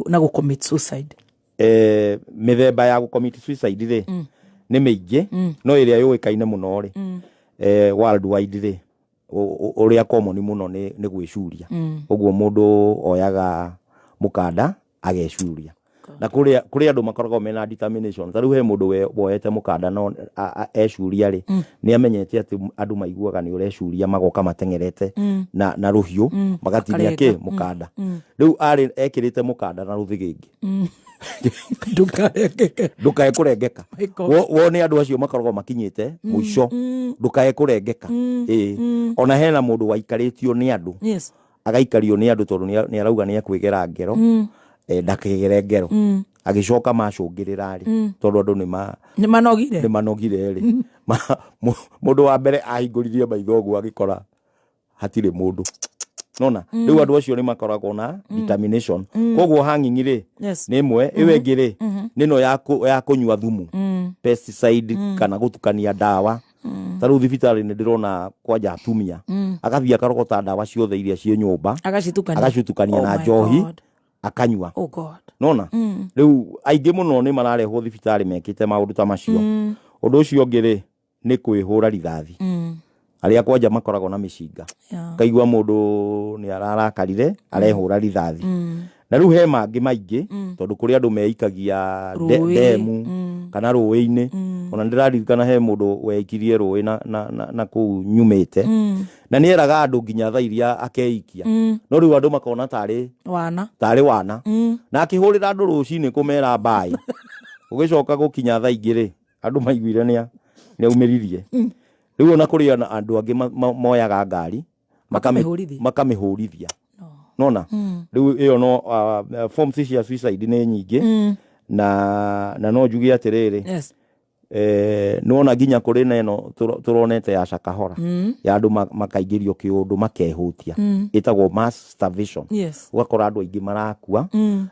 na gũ commit suicide. Mĩthemba ya gũcommit suicide rĩ nĩ mĩingĩ, no ĩrĩa yũĩkaine mũno rĩ, worldwide rĩ, ũrĩa common mũno nĩ gwĩcuria. Ũguo mũndũ oyaga mũkanda agecuria, na kũrĩ andũ makoragwo mena determination. Ta rĩu he mũndũ woete mũkanda no ecuria rĩ, nĩ amenyete atĩ andũ maiguaga nĩ ũrecuria, magoka mateng'erete na rũhiũ magatinia Makarenga. kĩ mũkanda. Rĩu arĩ ekĩrĩte mũkanda na rũthĩgĩngĩ. Ndũkarengeke. Ndũkae kũrengeka. My God. Wone andũ acio makoragwo makinyĩte mũico, ndũkae kũrengeka. Ĩĩ, ona hena mũndũ waikarĩtio nĩ andũ, agaikario nĩ andũ tondũ nĩ arauga nĩ ekwĩgera ngero, ndakegere ngero. Agĩcoka macũngĩrĩra rĩ, tondũ andũ nĩ ma nĩ manogire, nĩ manogire rĩ, mũndũ wa mbere ahingũririe maitho ũguo agĩkora hatirĩ mũndũ nona. Rĩu andũ acio nĩ makoragwo na determination, koguo hang'ing'i rĩ nĩ ĩmwe. Ĩyo ĩngĩ rĩ nĩ ĩno ya kũnyua thumu, pesticide, kana gũtukania ndawa. Ta rĩu thibitarĩ nĩ ndĩrona kwanja atumia agathiĩ akarogota ndawa ciothe iria ciĩ nyũmba, agacitukania, agacitukania Oh na my njohi, God. akanyua. Oh God. Nona rĩu aingĩ mũno nĩ mararehwo thibitarĩ mekĩte maũndũ ta macio. Ũndũ ũcio ũngĩ rĩ nĩ kwĩhũra rithathi, arĩa kwanja makoragwo na mĩcinga, kaigua mũndũ nĩ ararakarire arehũra rithathi. Na rĩu he mangĩ maingĩ, tondũ kũrĩ andũ meikagia Rũĩ. ndemu kana rũĩ-inĩ. Ona ndĩraririkana he mũndũ weikirie rũĩ na kũu nyumĩte, na nĩ eraga andũ nginya thaa iria akeikia, no rĩu andũ makona tarĩ wana, tarĩ wana, na akĩhũrĩra andũ rũcinĩ kũmera mbaĩ. Ũgĩcoka gũkinya thaa ingĩ rĩ, andũ maiguire nĩ aumĩririe. Rĩu ona kũrĩ ona andũ angĩ moyaga ngari Makamĩhũrithia. Makamĩhũrithia. Nona rĩu ĩyo no forms cia suicide nĩ nyingĩ, na no njuge atĩrĩrĩ, nĩwona nginya kũrĩ na ĩno tũronete ya Shakahola, ya andũ makaingĩrio kĩũndũ makehũtia, ĩtagwo mass starvation. Ũgakora andũ aingĩ marakua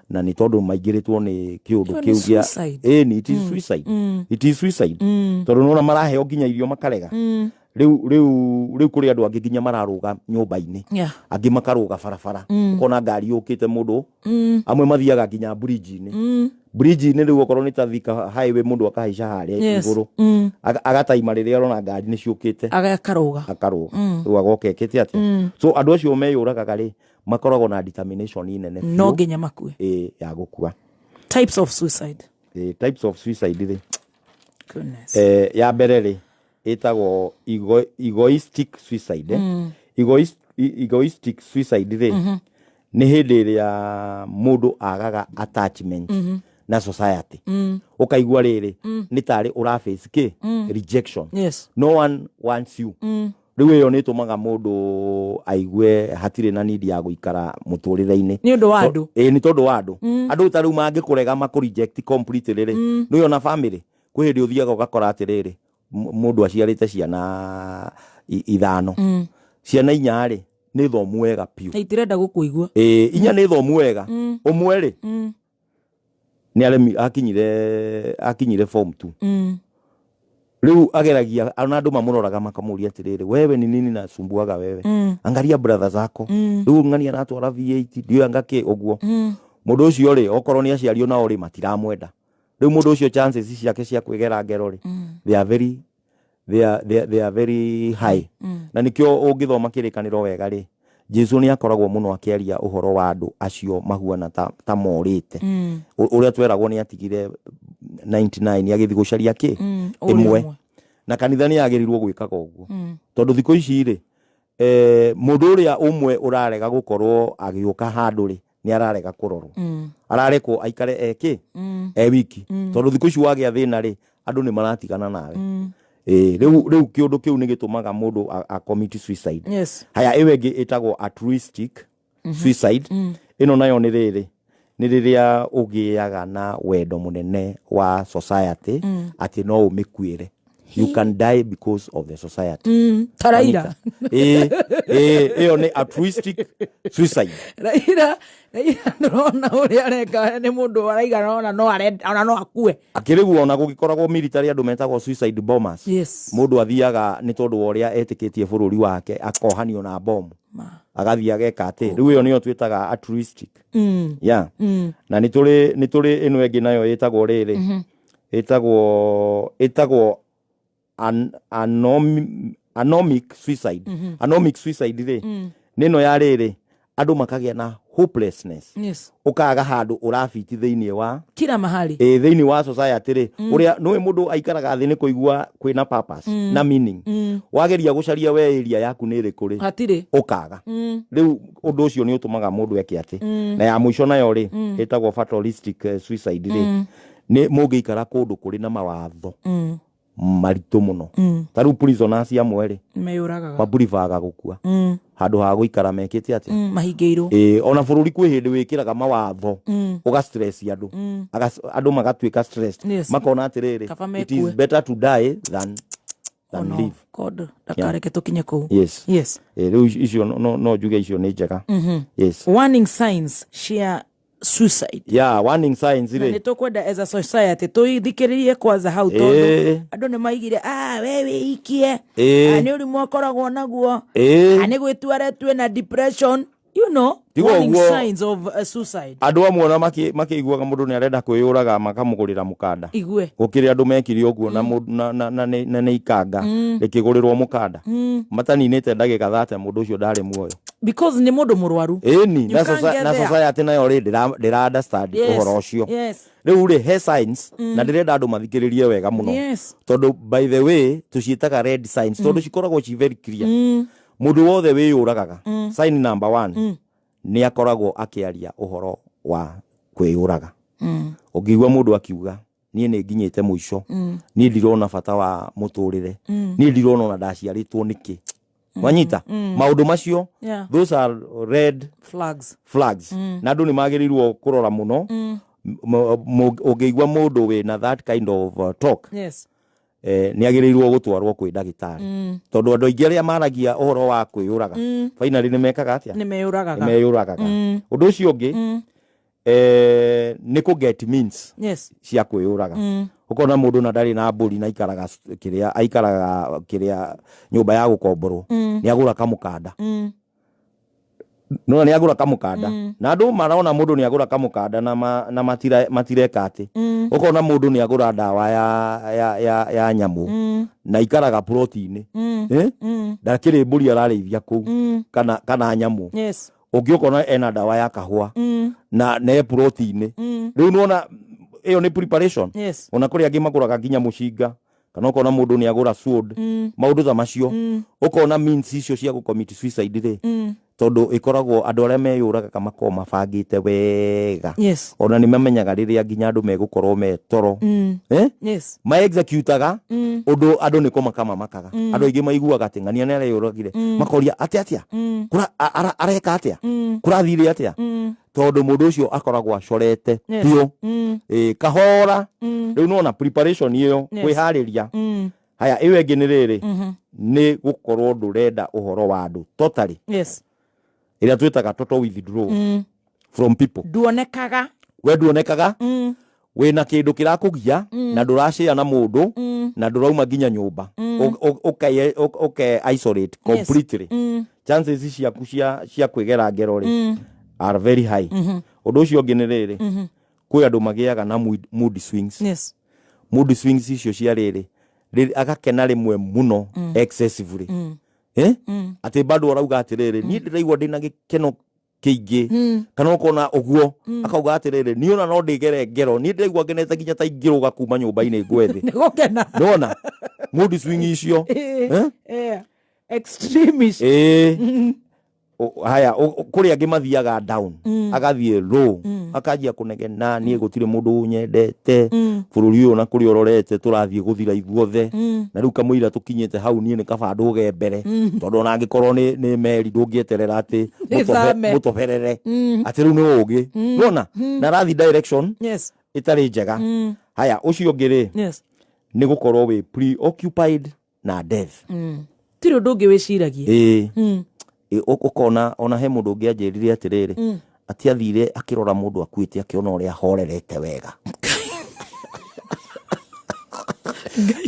na nĩ tondũ maingĩrĩtwo nĩ kĩũndũ Ĩyo nĩ kĩu gĩa suicide. Ĩni, it is suicide, it is suicide, tondũ nĩwona maraheo nginya irio makarega. Rĩu kũrĩ andũ angĩ nginya mararũga nyũmba-inĩ, angĩ makarũga barabara, ũkona ngari yũkĩte, mũndũ amwe mathiaga nginya bridge-inĩ, bridge-inĩ rĩu okorwo nĩ ta Thika Highway, mũndũ akahaica harĩa igũrũ, agataima rĩrĩa arona ngari nĩ ciũkĩte, Agakarũga. Akarũga, rĩu agoka ekĩte atĩa? So andũ acio meyũragaga rĩ, makoragwo na determination nene no biũ, nginya makue. Ĩ, ya gũkua. Types of suicide. Ĩ, types of suicide rĩ, Goodness. Ya mbere rĩ ĩtagwo egoistic suicide. Egoistic suicide rĩ nĩ hĩndĩ ĩrĩa mũndũ agaga attachment na society, ũkaigua rĩrĩ nĩ tarĩ ũraface kĩ rejection. No one wants you. Rĩu ĩyo nĩ ĩtũmaga mũndũ aigue hatirĩ na need ya gũikara mũtũrĩre-inĩ. Nĩ ũndũ wa andũ. Ĩĩ, nĩ tondũ wa andũ. Andũ ta rĩu mangĩkũrega, makũ reject completely rĩ, nĩ ona family kwĩ hĩndĩ ũthiaga ũgakora atĩrĩrĩ, mũndũ aciarĩte ciana ithano, ciana inya rĩ nĩ thomu wega piũ, na itirenda gũkũigua. Ĩĩ, inya nĩ thomu wega, ũmwe rĩ nĩ aremi, akinyire form 2. Rĩu ageragia, ona andũ mamũroraga makamũria atĩrĩrĩ, "Wewe ni nini nasumbuaga wewe? Angalia brother zako." Rĩu ng'ani aratwara V8, ndiũĩ anga kĩ ũguo. Mũndũ ũcio rĩ, okorwo nĩ aciari onao rĩ, matiramwenda. Rĩu mũndũ ũcio chances ciake cia kwĩgera ngero rĩ, they are very high. Na nĩkĩo ũngĩthoma kĩrĩkanĩro wega rĩ, Jesu nĩ akoragwo mũno akĩaria ũhoro wa andũ acio mahuana ta morĩte. Ũrĩa tweragwo nĩ atigire 99 agĩthiĩ gũcaria kĩ? Ũrĩa Ĩmwe. ũmwe. Na kanitha nĩ yagĩrĩirwo gwĩkaga ũguo. Tondũ thikũ ici rĩ, mũndũ ũrĩa ũmwe ũrarega gũkorwo agĩũka handũ rĩ, nĩ ararega kũrorwo. Ararekwo aikare eke e wiki. Tondũ thikũ ici wagĩa thĩna rĩ, andũ nĩ maratigana nawe. Rĩu kĩũndũ kĩu nĩ gĩtũmaga mũndũ a commit suicide. Yes. Haya, ĩyo ĩngĩ ĩtagwo altruistic suicide. Ĩno nayo nĩ rĩrĩ, nĩ rĩrĩa ũgĩaga na wendo mũnene wa society atĩ no ũmĩkuĩre. You can die because of the society. Ta Raila. Ĩyo nĩ altruistic suicide. Raila ndũrona ũrĩa areka, nĩ mũndũ araigana ona no arenda, ona no akue. Akĩrĩguo ona gũgĩkoragwo military andũ metagwo suicide bombers. Yes. Mũndũ athiaga nĩ tondũ wa ũrĩa etĩkĩtie bũrũri wake akohanio na bomu. Agathiĩ ageka atĩ. Rĩu ĩyo nĩyo twĩtaga altruistic. Yeah. Na nĩ tũrĩ ĩno ĩngĩ nayo ĩtagwo rĩrĩ. Ĩtagwo anomic suicide. Anomic suicide rĩ, nĩ ĩno ya rĩrĩ, andũ makagĩa na hopelessness. Yes. Ũkaga handũ ũrabiti thĩinĩ wa kila mahali. Thĩinĩ wa society rĩ, ũrĩa nĩũĩ mũndũ aikaraga thĩ nĩ kũigua kwĩna purpose na meaning. Wageria gũcaria we area yaku nĩ ĩrĩkũ rĩ, Hatirĩ. ũkaga. Rĩu ũndũ ũcio nĩ ũtũmaga mũndũ eke atĩ. Na ya mũico nayo rĩ, ĩtagwo fatalistic suicide rĩ, nĩ mũngĩikara kũndũ kũrĩ na mawatho maritũ mũno. Ta rĩu prisoners amwe rĩ, Meyũragaga. maburibaga gũkua. Handũ ha gũikara mekĩte atĩa? Mahingĩirwo. Ona bũrũri kwĩ hĩndĩ wĩkĩraga mawatho, ũga stress andũ. Andũ magatuĩka stressed. Yes. Makona atĩrĩrĩ, Kaba it is mekue. better to die than Ono, live. God, ndakareke tũkinye kũu. Yes. Yes. Rĩu icio no njuge icio nĩ njega. Yes. Warning signs cia suicide. Yeah, warning signs Na rĩ. nĩ tũkwenda as a society tũithikĩrĩrie kwanza hau tondũ andũ nĩ maigire, we wĩikie. Nĩ ũrimũ akoragwo naguo. Nĩ gwĩtua aretue na depression. You know, Tiga warning ũguo. signs of suicide. Andũ amwe ona makĩiguaga mũndũ nĩ arenda kwĩyũraga makamũgũrĩra mũkanda. Igue. Gũkĩrĩ andũ mekire ũguo na nĩ ikanga rĩkĩgũrĩrwo mũkanda. Mataninĩte ndagĩka 30 mũndũ ũcio ndarĩ muoyo. Because nĩ mũndũ mũrwaru. Ĩni, You can't get na there. society nayo rĩ, ndĩra understand Yes. ũhoro ũcio. Yes. Rĩu rĩ, he signs, na ndĩrenda andũ mathikĩrĩrie wega mũno. Yes. Tondũ by the way, tũciĩtaga red signs, tondũ cikoragwo ci very clear. Mũndũ wothe wĩyũragaga, sign number 1, nĩ akoragwo akĩaria ũhoro wa kwĩyũraga. Ũngĩigua mũndũ akiuga, niĩ nĩ nginyĩte mũico, niĩ ndirona bata wa mũtũrĩre, niĩ ndirona ona ndaciarĩtwo nĩkĩ. Wanyita? Maũndũ macio, Yeah. those are red flags. flags. Na andũ nĩ magĩrĩirwo kũrora mũno. Ũngĩigua mũndũ wĩna that kind of talk, Yes. nĩ agĩrĩirwo gũtwarwo kwĩ ndagĩtarĩ. Tondũ andũ aingĩ arĩa maragia ũhoro wa kwĩyũraga, finally nĩ mekaga atĩa? Nĩ meyũragaga. Nĩ meyũragaga. Ũndũ ũcio ũngĩ, nĩ kũ get means Yes. cia kwĩyũraga. Ũkona mũndũ na ndarĩ na mbũri na aikaraga kĩrĩa, aikaraga kĩrĩa nyũmba ya gũkomborwo, nĩ agũra kamũkanda. No nĩ agũra kamũkanda. Na andũ marona mũndũ nĩ agũra kamũkanda na na matireka atĩ. Ũkona mũndũ nĩ agũra ndawa ya nyamũ na ikaraga ploti-inĩ. Ndakĩrĩ mbũri ararĩithia kũu kana nyamũ. Yes. Ũngĩ ũkona ena ndawa ya kahũa na ne ploti-inĩ. Rĩu nĩwona ĩyo nĩ preparation. Yes. Ona kũrĩ angĩ magũraga nginya mũcinga, kana ũkona mũndũ nĩ agũra sword, maũndũ ta macio. Ũkona means icio cia gũ-commit suicide rĩ, tondũ ĩkoragwo andũ arĩa meyũragaga makoragwo mabangĩte wega. Yes. Ona nĩ mamenyaga rĩrĩa nginya andũ megũkorwo me toro. Yes. Ma-executaga ũndũ andũ nĩ kũmaka mamakaga. Andũ aingĩ maiguaga atĩ ng'ania nĩ areyũragire. Makoria atĩa atĩa? Areka atĩa? Kũrathire atĩa? Tondũ mũndũ ũcio akoragwo acorete Yes. biũ. Kahora. Rĩu nĩwona preparation ĩyo, Yes. kwĩharĩria. Haya, ĩyo ĩngĩ nĩ rĩrĩ, nĩ gũkorwo ndũrenda ũhoro wa andũ totally. Yes. Ĩrĩa twĩtaga total withdrawal from people. Nduonekaga. We nduonekaga. Wĩna kĩndũ kĩrakũgia na ndũracĩa na mũndũ na ndũrauma nginya nyũmba. Ũke isolate Yes. completely. Chances ciaku cia kwĩgera ngero rĩ, are very high. Ũndũ ũcio ũngĩ nĩ rĩrĩ, kwĩ andũ magĩaga na mood swings. Mood swings icio cia rĩrĩ, agakena rĩmwe mũno excessively, eh? Atĩ bado arauga atĩrĩrĩ, niĩ ndĩraigua ndĩna gĩkeno kĩingĩ, kana ũkona ũguo akauga atĩrĩrĩ, niĩ ona no ndĩgere ngero, niĩ ndĩraigua ngenete nginya ta ingĩrũga kuma nyũmba-inĩ ngwe thĩ. Nĩ gũkena. Nĩwona mood swing icio, eh? Eh, extremist. Ĩĩ. Haya, kũrĩ angĩ mathiaga down, agathiĩ low, akanjia kũnegena, niĩ gũtirĩ mũndũ ũnyendete, bũrũri ũyũ na kũrĩa ũrorete tũrathiĩ gũthira ithuothe, na rĩu kamũira tũkinyĩte hau, niĩ nĩ kaba ndũge mbere, tondũ ona angĩkorwo nĩ meri ndũngĩeterera atĩ Ĩthame. mũtoberere, atĩ rĩu nĩ ũgĩ nona na arathiĩ direction ĩtarĩ njega. Haya, ũcio ũngĩ rĩ, nĩ gũkorwo wĩ preoccupied na death. Tirĩ ũndũ ũngĩ wĩciragia. Ĩĩ. Ũkona ona he mũndũ ũngĩ anjĩrire atĩrĩrĩ, atĩ athire akĩrora mũndũ akuĩte, akĩona ũrĩa ahorerete wega,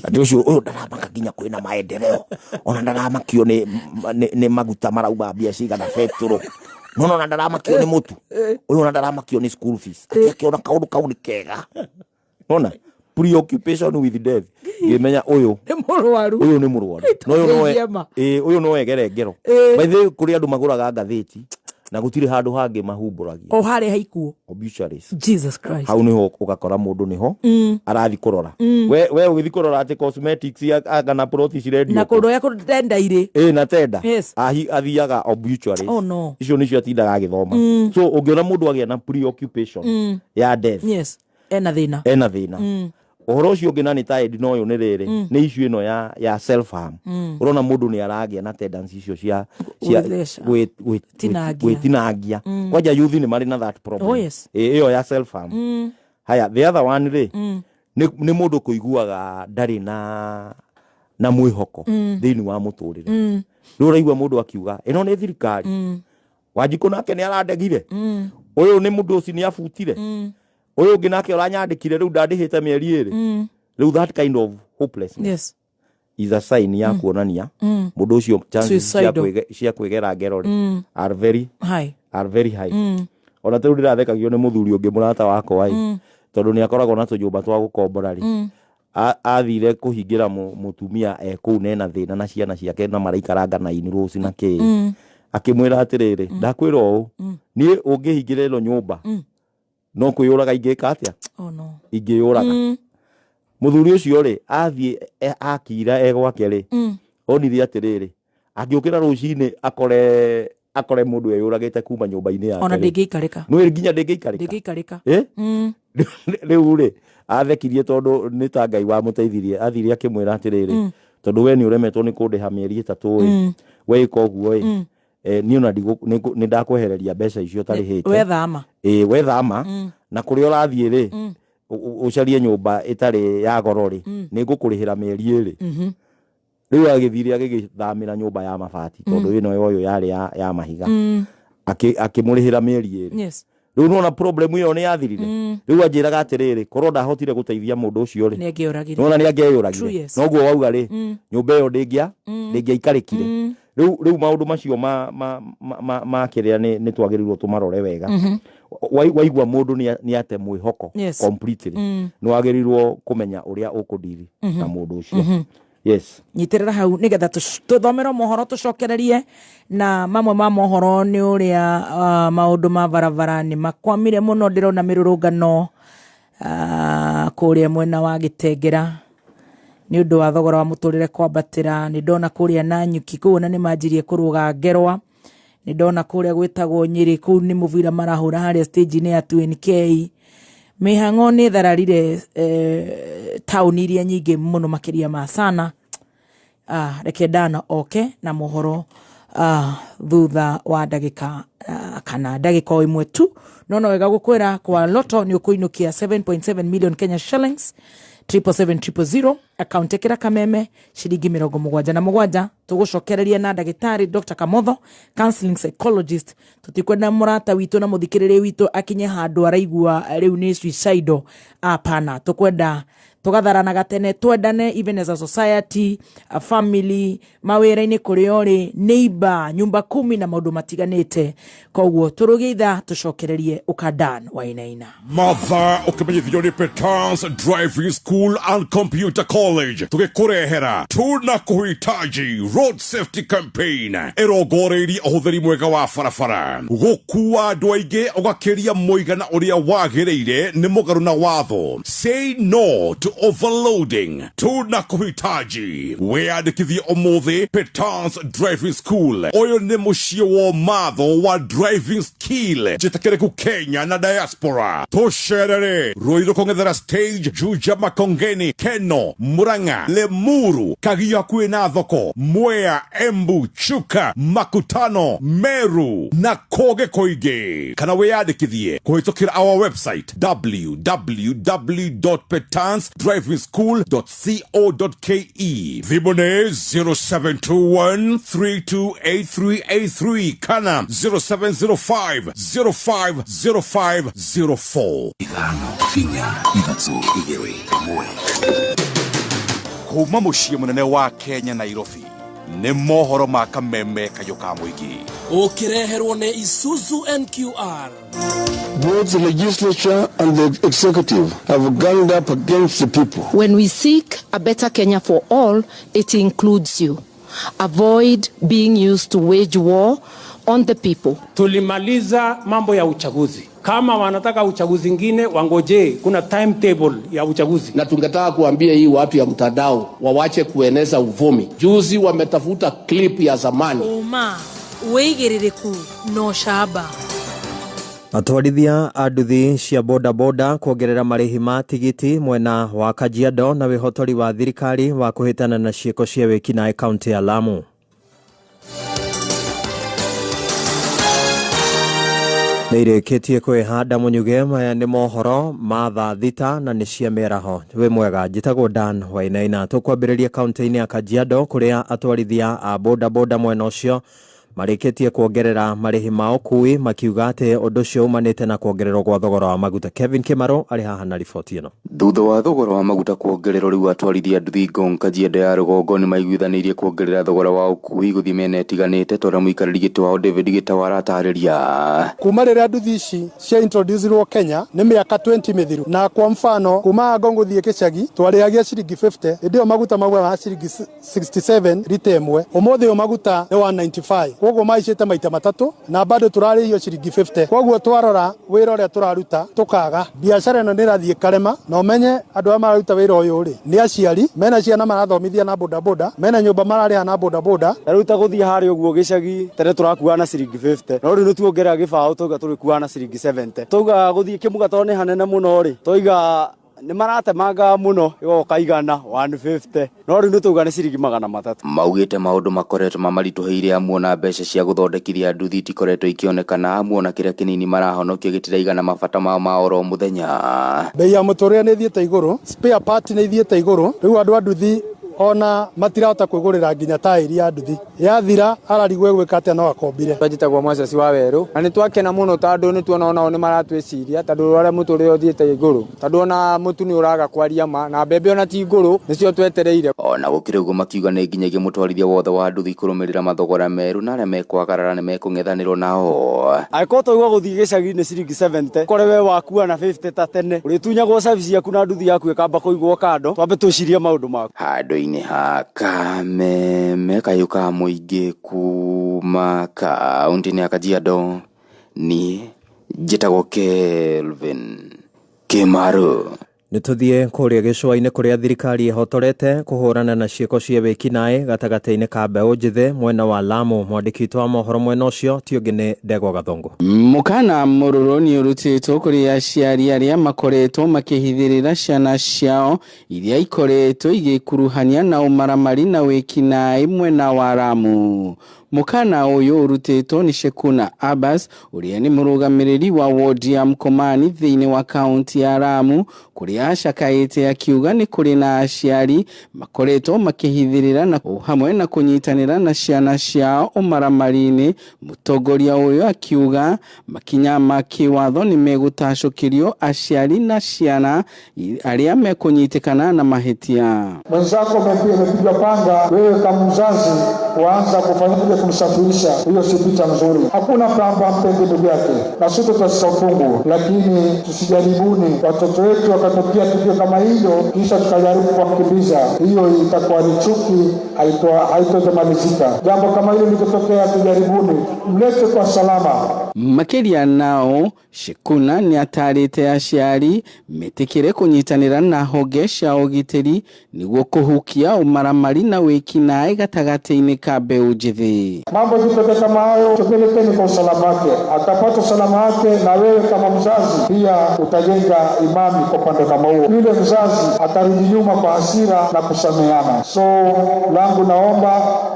atĩ ũcio ũyũ ndaramaka nginya kwĩna maendeleo, ona ndaramakio nĩ maguta marauma mbia cigana betũrũ, nona ona ndaramakio nĩ mũtu ũyũ, ona ndaramakio nĩ school fees, atĩ akĩona kaũndũ kau nĩ kega. Nona preoccupation with death, ngĩmenya ũyũ Nĩ mũrwaru. Ũyũ nĩ mũrwaru. No ũyũ no Tũngĩema. Ĩĩ, ũyũ no egere ngero. By the way, kũrĩ andũ magũraga ngathĩti na gũtirĩ handũ hangĩ mahumbũragia. O harĩa haikuo. Obituaries. Jesus Christ. Hau niho ũgakora mũndũ niho arathi kũrora. We ũgĩthi kũrora atĩ cosmetics kana plot cirendio Na kũ. kũndũ ũrĩa tenda irĩ. Ĩ, na tenda. Athiaga obituaries. Oh, no. Icio nicio atindaga agĩthoma. So ũngĩona mũndũ agĩa na preoccupation ya death, Yes, ena thĩna. Ena thĩna. Ũhoro ũcio ũngĩ na nĩ ta na ũyũ nĩ rĩrĩ, nĩ issue ĩno ya self harm. Ũrona mũndũ nĩ aragĩa na tendency icio cia Gwĩtheca. Tinangia. Gwĩtinangia. Kwanja youth nĩ marĩ na that problem. Oh, yes. Ĩ, ĩyo ya self harm. Haya, the other one rĩ, nĩ mũndũ kũiguaga ndarĩ na mwĩhoko thĩinĩ wa mũtũrĩre. Rĩu ũraigua mũndũ akiuga, ĩno nĩ thirikari, Wanjikũ nake nĩ arandegire, ũyũ nĩ mũndũ ũcio nĩ abutire, ũyũ ũngĩ nake ũranyandĩkire rĩu ndandĩhĩte mĩeri 2 rĩu. That kind of hopelessness is a sign ya kuonania mũndũ ũcio chances Suicidal. cia kwĩgera ngero rĩ are very Hai. are very high. Ona ta rĩu ndĩrathekagio nĩ mũthuri ũngĩ mũrata wakwa ĩ, tondũ nĩ akoragwo na tũnyũmba twa gũkombora rĩ, athire kũhingĩra mũtumia e kũu nena thĩna na ciana ciake na maraikaranga na inirũci na kĩ, akĩmwĩra atĩrĩrĩ, ndakwĩra ũũ, niĩ ũngĩhingĩra ĩno nyũmba no kwĩyũraga ingĩka atĩa. Oh no. Ingĩyũraga. Mũthuri ũcio rĩ, athiĩ akira e gwake rĩ, onire atĩrĩrĩ, angĩũkĩra rũcinĩ akore mũndũ eyũragĩte kuma nyũmba-inĩ yake Ona rĩ, ndĩngĩikarĩka. Nĩ nginya ndĩngĩikarĩka. Ndĩngĩikarĩka. Eh? Rĩu rĩ, athekirie tondũ nĩ ta Ngai wamũteithirie. Athire akĩmwĩra atĩrĩrĩ, tondũ we nĩ ũremetwo nĩ kũndĩha mĩeri 3 ĩ, we ĩka ũguo ĩ, niĩ ona nĩ ndakwehereria mbeca icio ũtarĩhĩte. Wethama. Ĩ, wethama na kũrĩa ũrathiĩ rĩ, ũcarie nyũmba ĩtarĩ ya goro rĩ, nĩ ngũkũrĩhĩra mĩeri 2. Rĩu agĩthire agĩgĩthamĩra nyũmba ya mabati, tondũ ĩno yoyo yarĩ ya mahiga. Akĩmũrĩhĩra mĩeri 2. Rĩu nona problem ĩyo nĩ yathirire. Rĩu anjĩraga atĩrĩrĩ, korwo ndahotire gũteithia mũndũ ũcio rĩ, Nĩ angĩoragire. nona nĩ True, angĩeyũragire. Noguo wauga rĩ, nyũmba ĩyo ndĩngĩaikarĩkire. Rĩu maũndũ macio ma kĩrĩa nĩ twagĩrĩirwo tũmarore wega. Waigua mũndũ nĩ ate mwĩhoko completely, nĩ wagĩrĩirwo kũmenya ũrĩa ũkũdiri na mũndũ ũcio. Yes. Nyitĩrĩra hau nĩgetha tũthomerwo mohoro, tũcokererie na mamwe ma mohoro. Nĩ ũrĩa maũndũ ma barabara nĩ makwamire mũno. Ndĩrona mĩrũrũngano kũrĩa mwena wa Gĩtengera nĩ ũndũ wa thogora wa mũtũrĩre kwambatĩra. Nĩ ndona kũrĩa Nanyuki kũu ona nĩ manjirie kũrũga ngerwa. Nĩ ndona kũrĩa gwĩtagwo Nyĩrĩ, kũu nĩ mũbira marahũra harĩa stage-inĩ ya 2NK. Mĩhang'o nĩ thararire taũni iria nyingĩ mũno makĩria ma sana. Reke ndana oke na mohoro thutha wa ndagĩka kana ndagĩka o ĩmwe tu. No wega gũkwĩra kwa Loto nĩ ũkũinũkia 7.7 million Kenya shillings, 777,000. Akaunti ĩkĩra Kameme ciringi 77. Tũgũcokereria na ndagĩtarĩ Dr. Kamotho, counseling psychologist. Tũtikwenda mũrata witũ na mũthikĩrĩria witũ akinye handũ araigua rĩu nĩ suicidal. Apana, tũkwenda tũgatharanaga tene, twendane even as a society, a family, mawĩra-inĩ kũrĩa ũrĩ, neighbor, nyumba kumi na maũndũ matiganĩte. Koguo tũrũgie ithaa tũcokererie ũkandan Wainaina. Matha ũkĩmenyithio nĩ Petans Driving School and Computer College, tũgĩkũrehera tuna kuhitaji road safety campaign ĩrongoreirie ũhũthĩri mwega wa barabara. Gũkua andũ aingĩ ũgakĩria mũigana ũrĩa wagĩrĩire nĩ mũgarũ na watho. Say no to overloading. Tuna kuhitaji. Wĩyandĩkithie ũmũthĩ Petans Driving School. Ũyũ nĩ mũciĩ wa matho wa driving skill njĩtĩkĩrĩku Kenya na diaspora. Tũcerere Ruiru kũng'ethera stage, Juja, Makongeni, Keno, Murang'a, Limuru, Kagio hakuhĩ na thoko, Mwea, Embu, Chuka, Makutano, Meru na kũngĩ kũingĩ. Kana wĩyandĩkithie kũhĩtũkĩra our website www.petansdrivingschool.co.ke. Thimũ nĩ 0721328383 kana 0705 050504. 5 4 3 2 1. Kuma mũciĩ mũnene wa Kenya, Nairobi, nĩ mohoro ma Kameme kayũ ka mũingĩ. Ũkĩreherwo nĩ Isuzu NQR. Both the legislature and the executive have ganged up against the people. When we seek a better Kenya for all, it includes you. Avoid being used to wage war on the people. Tulimaliza mambo ya uchaguzi. Kama wanataka uchaguzi ingine wangojee, kuna timetable ya uchaguzi. Na tungetaka kuambia hii watu ya mtandao wawache kueneza uvumi. Juzi wametafuta clip ya zamani. Ũma, wĩigĩrĩrĩku na ũcamba. Atwarithia a nduthi cia bodaboda kuongerera marĩhi ma tigiti mwena wa Kajiado na wĩhotori wa thirikari wa kũhĩtana na ciĩko cia wĩkinaĩ kaunti ya Lamu. Nĩ irĩkĩtie kwĩhanda mũnyuge. Maya nĩ mohoro ma thaa 6 na nĩ cia mĩaraho. Wĩ mwega, njĩtagwo Dan Wainaina. Tũkwambĩrĩria kaunti-inĩ ya Kajiado kũrĩa atwarithia a bodaboda mwena ũcio marĩkĩtie kuongerera marĩhi ma ũkui, makiuga atĩ ũndũ ũcio umanĩte na kuongererwo gwa thogora wa maguta. Kevin Kimaro arĩ haha na riboti ĩno. Thutha wa thogora wa maguta kuongererwo, rĩu atwarithia nduthi Ngong, Kajiado ya rũgongo nĩ maiguithanĩirie kuongerera thogora wa ũkui gũthiĩ mĩena ĩtiganĩte, ta ũrĩa mũikarĩri gĩtĩ wao David Gĩtaũ aratarĩria. Kuma rĩrĩa nduthi ici cia introducirwo Kenya nĩ mĩaka 20 mĩthiru, na kwa mfano kuma Ngong gũthiĩ Gĩcagi twarĩhagia ciringi 50, hĩndĩ ĩyo maguta maugaga ciringi 67 rita ĩmwe. Ũmũthĩ ũyũ maguta nĩ 195, koguo maicĩte maita matatũ na bado tũrarĩhio ciringi 50. Koguo twarora wĩra ũrĩa tũraruta tũkaga biacara ĩno nĩ ĩrathiĩ karema, na ũmenye andũ arĩa mararuta wĩra ũyũ rĩ nĩ aciari mena ciana marathomithia na bodaboda, mena nyũmba mararĩha na bodaboda. Rĩu ta gũthiĩ harĩa ũguo gĩcagi tene tũrakuaga na ciringi 50, no rĩu nĩ tuongerera gĩbaũ tauga tũrĩkuaga na ciringi 70. Tauga gũthiĩ Kĩmuga tondũ nĩ hanene mũno rĩ, twaiga nĩ maratemanga mũno ĩgoka 100, 150, no rĩu nĩ tauga nĩ ciringi 300. Maugĩte maũndũ makoretwo mamaritũhĩire amu ona mbeca cia gũthondekithia nduthi itikoretwo ikĩonekana, amu ona kĩrĩa kĩnini marahonokia gĩtiraigana mabata mao ma oro mũthenya. Bei ya mũtũrĩre nĩ ĩthiĩte igũrũ, spare part nĩ ithiĩte igũrũ. Rĩu andũ a nduthi ona matirahota kwĩgũrĩra nginya taĩri ya nduthi, yathira ararigwo egwĩka atĩa, no akombire. Njĩtagwo Moses wa Werũ na nĩ twakena mũno tondũ nĩ tuona onao nĩ maratwĩciria, tondũ ũrĩa mũtũrĩre ũthiĩte igũrũ, tondũ ona mũtu nĩ ũraga kwaria ma na mbembe ona ti ngũrũ nĩcio twetereire. Ona gũkĩrĩ ũguo, makiuga nĩ nginyagia mũtwarithia wothe wa nduthi kũrũmĩrĩra mathogora merũ, na arĩa mekwagarara nĩ mekũng'ethanĩrwo nao. Angĩkorwo twaigua gũthiĩ gĩcagi nĩ ciringi 70, kore we wakua na 50 ta tene ũrĩtunyagwo service yaku na nduthi yaku ĩkamba kũigwo kando, twambe twĩcirie maũndũ maku. Handũ-inĩ ha Kameme kayũ ka mũingĩ kuma kaunti-inĩ ya Kajiado, niĩ njĩtagwo Kelvin Kimaru. Nĩ tũthiĩ kũrĩa gĩcũa-inĩ kũrĩa thirikari ĩhotorete kũhũrana na ciĩko cia wĩkinaĩ gatagatĩ-inĩ ka mbeũ njĩthĩ mwena wa Lamu. Mwandĩki witũ wa mohoro mwena ũcio ti ũngĩ nĩ Ndegwa Gathongo. Mũkana mũrũrũ nĩ ũrutĩtwo kũrĩ aciari arĩa makoretwo makĩhithĩrĩra ciana ciao iria ikoretwo igĩkuruhania na ũmaramari na wĩkinaĩ mwena wa Lamu. Mũkana ũyũ ũrutĩtwo nĩ Shekuna Abbas ũrĩa nĩ mũrũgamĩrĩri wa wodi ya Mkomani thĩinĩ wa kaunti ya Lamu, kũrĩa acakaĩte akiuga nĩ kũrĩ na aciari makoretwo makĩhithĩrĩra na hamwe na kũnyitanĩra na ciana ciao ũmaramari-inĩ. Mũtongoria ũyũ akiuga makinya ma kĩwatho nĩ megũtacũkĩrio aciari na ciana arĩa mekũnyitĩkana na mahĩtia. Mwenzako amepigwa panga, wewe kama mzazi waanza kufanyaje kumsafirisha? Hiyo si picha nzuri. Hakuna pamba mpendi ndugu yake, na sisi tutasisa upungu, lakini tusijaribuni watoto wetu wakatokea tukio kama hilo kisha tukajaribu kuwakimbiza. Hiyo itakuwa ni chuki, haitozamalizika. Jambo kama hilo likitokea, tujaribuni mlete kwa salama. Makĩria nao Shekuna nĩ atarĩte aciari metĩkĩre kũnyitanĩra na honge cia ũgitĩri nĩguo kũhukia ũmaramari na wĩkinaĩ gatagatĩ-inĩ ka mbeũ njĩthĩ. Mambo yakitokea kama hayo, tupelekeni kwa usalama wake, atapata usalama wake, na wewe kama mzazi pia utajenga imani kwa upande kama huo. Yule mzazi atarudi nyuma kwa hasira na kusameheana. So langu naomba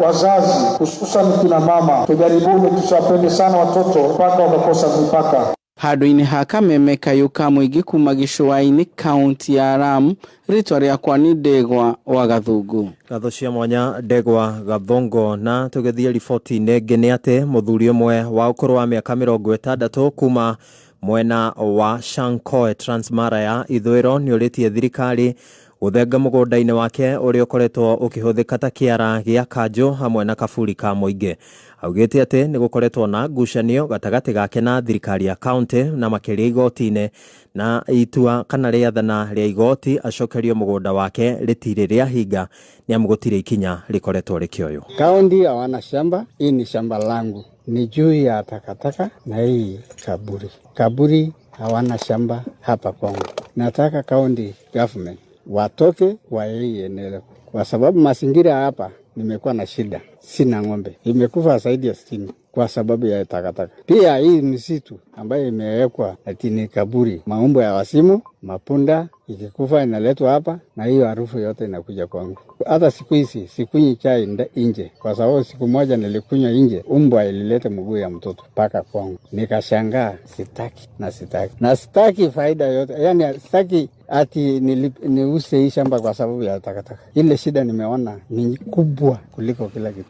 wazazi, hususan kina mama, tujaribuni tusiwapende sana watoto mpaka wakakosa mipaka. Handũ-inĩ ha kameme kayũ ka mũingĩ kuma gĩcũa-inĩ kaunti ya Lamu, rĩtwa rĩakwa nĩ Ndegwa wa Gathungu. Ngatho cia mwanya Ndegwa Gathongo. Na tũgĩthiĩ riboti-inĩ ĩngĩ nĩ atĩ mũthuri ũmwe wa ũkũrũ wa mĩaka 60 kuma mwena wa Shankoe Transmara ya ithũĩro nĩ ũrĩtie thirikari gũthenga mũgũnda-inĩ wake ũrĩa ũkoretwo ũkĩhũthĩka ta kĩara gĩa kanjũ hamwe na kaburi ka mũingĩ. Augĩte atĩ nĩ gũkoretwo na ngucanio gatagatĩ gake na thirikari ya kaunti na makĩria igoti-inĩ, na itua kana rĩathana rĩa igoti acokerio mũgũnda wake rĩtirĩ rĩahinga nĩ amu gũtirĩ ikinya rĩkoretwo rĩkĩoywo. Kaunti hawana shamba, hii ni shamba langu, ni juu ya takataka na hii kaburi. Kaburi hawana shamba hapa kwangu. Nataka county government watoke kwa hii eneo, kwa sababu mazingira hapa nimekuwa na shida. Sina ng'ombe, imekufa zaidi ya 60 kwa sababu ya takataka. Pia hii msitu ambayo imewekwa ati ni kaburi, maumbo ya wasimu, mapunda ikikufa inaletwa hapa na hiyo harufu yote inakuja kwangu. Hata siku hizi sikunywi chai nje, kwa sababu siku moja nilikunywa nje, umbwa ilileta mguu ya mtoto paka kwangu. Nikashangaa, sitaki na sitaki na sitaki faida yote, yani sitaki ati niuse hii shamba kwa sababu ya takataka. Ile shida nimeona ni kubwa kuliko kila kitu.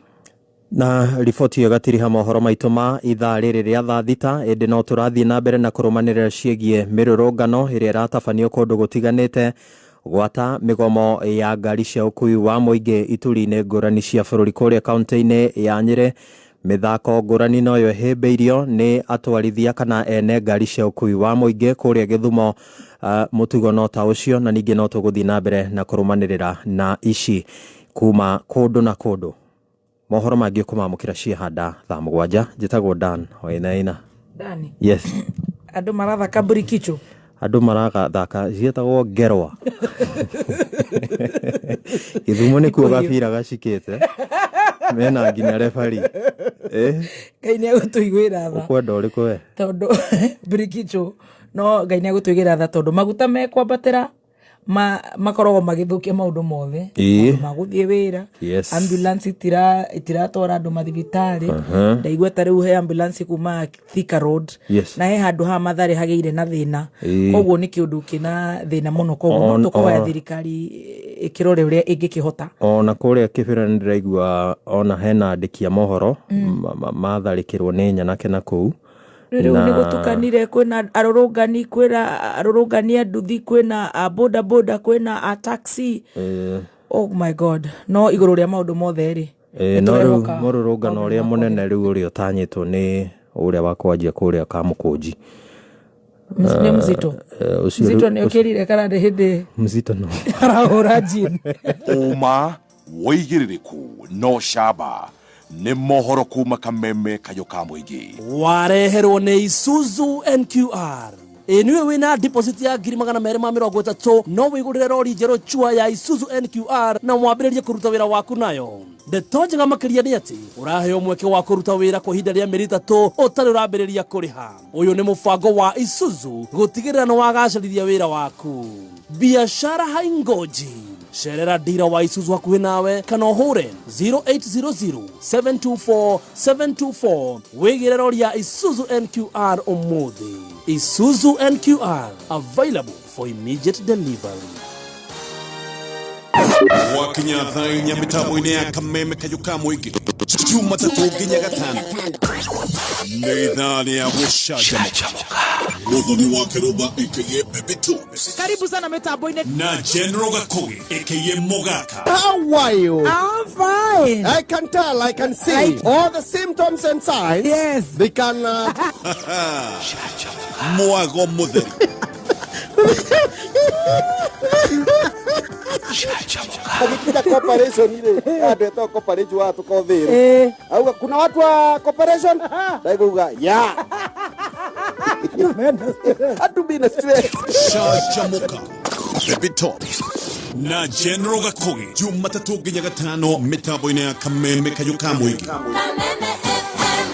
Na riboti ĩyo gatiriha mohoro maitũ ma ithaa rĩrĩ rĩa thaa thita, ĩndĩ no tũrathiĩ na mbere na kũrũmanĩrĩra ciĩgiĩ mĩrũrũngano ĩrĩa ĩratabanio kũndũ gũtiganĩte gwata mĩgomo ya ngari cia ũkui wa mũingĩ ituri-inĩ ngũrani cia bũrũri. Kũrĩa kaunti-inĩ ya Nyĩrĩ mĩthako ngũrani noyo ĩhĩmbĩirio nĩ atwarithia kana ene ngari cia ũkui wa mũingĩ kũrĩa Gĩthumo. Mũtugo no ta ũcio, na ningĩ no tũgũthiĩ na mbere na kũrũmanĩrĩra na ici kuma kũndũ na kũndũ. Mohoro mangĩ ũkũmamũkĩra ciehanda thaa 7. Njĩtagwo Dan Wainaina. Dani. Yes. Andũ marathaka burikicho. Andũ marathaka ciĩtagwo ngerwa. Gĩthumo nĩkuo gabira gacikĩte. Mena nginya refari. Ngai nĩ egũtũiguĩra tha. Ũkwenda ũrĩkũ we? Tondũ burikicho no Ngai nĩ egũtũiguĩra tha tondũ maguta mekwambatĩra makoragwo magĩthũkia maũndũ mothe. Magũthiĩ wĩra. Yes. Ambulance itiratwara andũ mathibitarĩ. Ndaigua ta rĩu he ambulance kuma Thika Road. Yes. Na he handũ ha Mathare hagĩire na thĩna. Koguo nĩ kĩũndũ kĩna thĩna mũno, koguo no tũkũhoya thirikari ĩkĩrore ũrĩa ĩngĩkĩhota. Ona kũrĩa Kĩbĩra nĩ ndĩraigua ona hena andĩki a mohoro matharĩkĩrwo nĩ nyanake na kũu. Rĩu nĩ gũtukanire, kwĩna arũrũngani, kwĩna arũrũngani a nduthi, kwĩna a boda boda, kwĩna a taxi. Oh my God. No igũrũ rĩa maũndũ mothe rĩ, No rĩu mũrũrũngano ũrĩa mũnene rĩu ũrĩa ũtanyĩtwo nĩ ũrĩa wa kwanjia kũrĩa Kamũkũnji. Nĩ Mzito. Mzito nĩ ũkĩrire kana nĩ hĩndĩ Mzito no arahũra gin. Ũma wĩigĩrĩrĩku no camba nĩ mohoro kuma kameme kayũ ka mũingĩ. Wareherwo nĩ Isuzu NQR. Ĩ nĩwe wĩna deposit ya 230,000 no wĩgũrĩre rori njerũ chua ya Isuzu NQR na mwambĩrĩrie kũruta wĩra waku nayo. Ndeto njega makĩria nĩ atĩ ũraheo mweke wa kũruta wĩra kwa ihinda rĩa mĩeri 3 ũtarĩ ũrambĩrĩria kũrĩha. Ũyũ nĩ mũbango wa Isuzu gũtigĩrĩra nĩ wagacĩrithia wĩra waku. Biashara haingoji. Cerera ndira wa Isuzu hakuhĩ nawe kana ũhũre 0800 724 724 wĩgĩre rori ya Isuzu NQR ũmũthĩ. Isuzu NQR available for immediate delivery. Gwakinya thaa inya mĩtambo-inĩ ya kameme kayũ ka mũingĩ Jumatatũ nginya gatano nĩ ithaa rĩa gũcanjamũka Mũthoni wa Kĩrũmba aka Baby Tones Karibu sana mitambo-inĩ. na General Gakogi aka Mogaka. How are you? I'm fine. I can tell, I can see all the symptoms and signs. Yes. They can. Mwago mũtheri. Agĩkinya corporation rĩ, andũ etagwo corporation wa tũkothĩrwo. Auga kuna watu wa corporation? Ndaigua ya. Andũ mena stress. Canjamũka. Baby Tops na General Gakogi Jumatatũ nginya gatano mĩtambo-inĩ ya kameme kayũ ka mũingĩ. Kameme FM.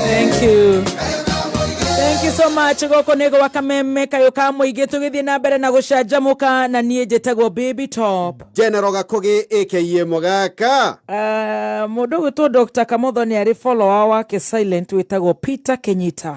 Thank you. Thank you so much. Gũkũ nĩ gwa kameme kayũ ka mũingĩ tũgĩthiĩ na mbere na gũcanjamũka na niĩ njĩtagwo Baby Top. General Gakogi aka Mogaka. Mũndũ ũgwĩtwo Dr. Kamotho nĩ arĩ follower wake silent wĩtagwo Peter Kenyita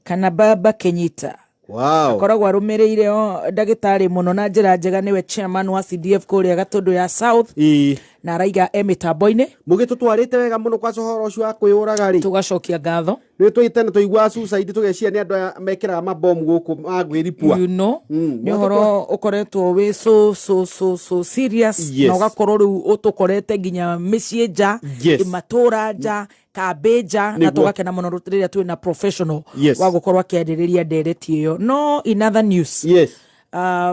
kana Baba Kenyita. Wow. Akoragwo arũmĩrĩire ndagĩtarĩ mũno na njĩra njega, nĩwe chairman wa CDF kũrĩa Gatũndũ ya South. Ĩĩ. Na araiga e mĩtambo-inĩ. Mũgĩtũtwarĩte wega mũno kwaca ũhoro ũcio wa kwĩyũraga rĩ. Tũgacokia ngatho. Nĩ tũite na tũigua suicide tũgeciria nĩ andũ aya mekĩraga mabomu gũkũ magwĩripua. You know, nĩ ũhoro ũkoretwo wĩ so so so so serious. Yes. Na ũgakorwo rĩu ũtũkorete nginya mĩciĩ nja, Yes. matũra nja, kambĩ nja, na Nĩguo. tũgakena mũno rĩrĩa twĩ na professional Yes. wa gũkorwo akĩarĩrĩria ndereti ĩyo. No in other news, Yes.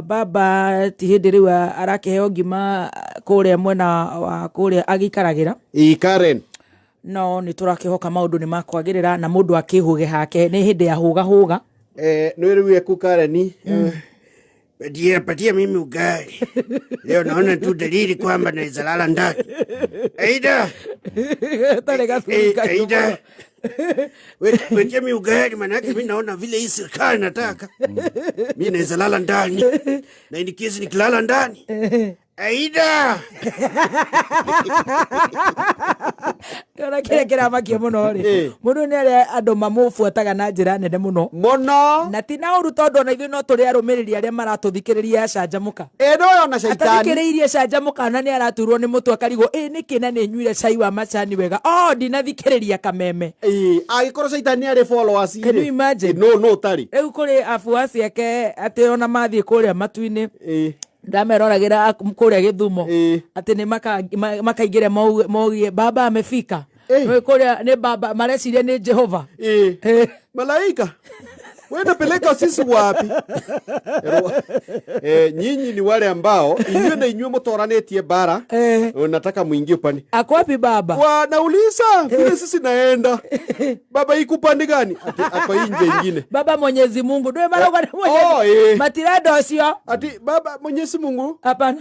Baba ti hĩndĩ rĩu arakĩheo ngima kũrĩa mwena wa kũrĩa agĩikaragĩra. Ĩĩ Karen. No nĩ tũrakĩhoka maũndũ nĩ makwagĩrĩra na mũndũ akĩhũge hake nĩ hĩndĩ ya hũga hũga. Nĩ rĩu eku Karen. Patia, patia mimi ugali. Leo naona tu dalili kwamba naweza lala ndani. Aida. Tarĩ gathuri kahiũ Aida. Wetia mimi ugali manake mimi naona vile hii serikali nataka. Mimi naweza lala ndani. Na inikizi nikilala ndani. Aida. Ona kĩrĩa kĩramakia mũno rĩ, mũndũ nĩ arĩa andũ mamũbuataga na njĩra nene mũno mũno, na ti na ũru tondũ ona ithuĩ no tũrĩ arũmĩrĩri arĩa maratũthikĩrĩria canjamũka. Ĩ no yona caitani. Atathikĩrĩirie canjamũka na nĩ araturwo nĩ mũtwe akarigwo ĩ nĩkĩ na nĩ nyuire cai wa macani wega, o ndinathikĩrĩria kameme. Ĩ angĩkorwo caitani arĩ followers rĩ. Can you imagine? No, no ũtarĩ. Rĩu kũrĩ afuasi ake atĩ ona mathiĩ kũrĩa matu-inĩ ndameroragĩra kũrĩa Gĩthumo atĩ nĩ makaingĩra maugie baba amefika. Nĩ kũrĩa nĩ baba mareciria nĩ Jehova. Malaika wewe unapeleka sisi wapi? Nyinyi ni wale ambao inyuĩ na inyuĩ mũtoranĩtie bara. Unataka muingie upande. Ako wapi baba? Wanauliza vile sisi naenda. Baba iko upande gani? Ati ako nje ingine. Baba Mwenyezi Mungu. Ndio maana kwa Mwenyezi. Matirado sio. Ati baba Mwenyezi Mungu? Hapana.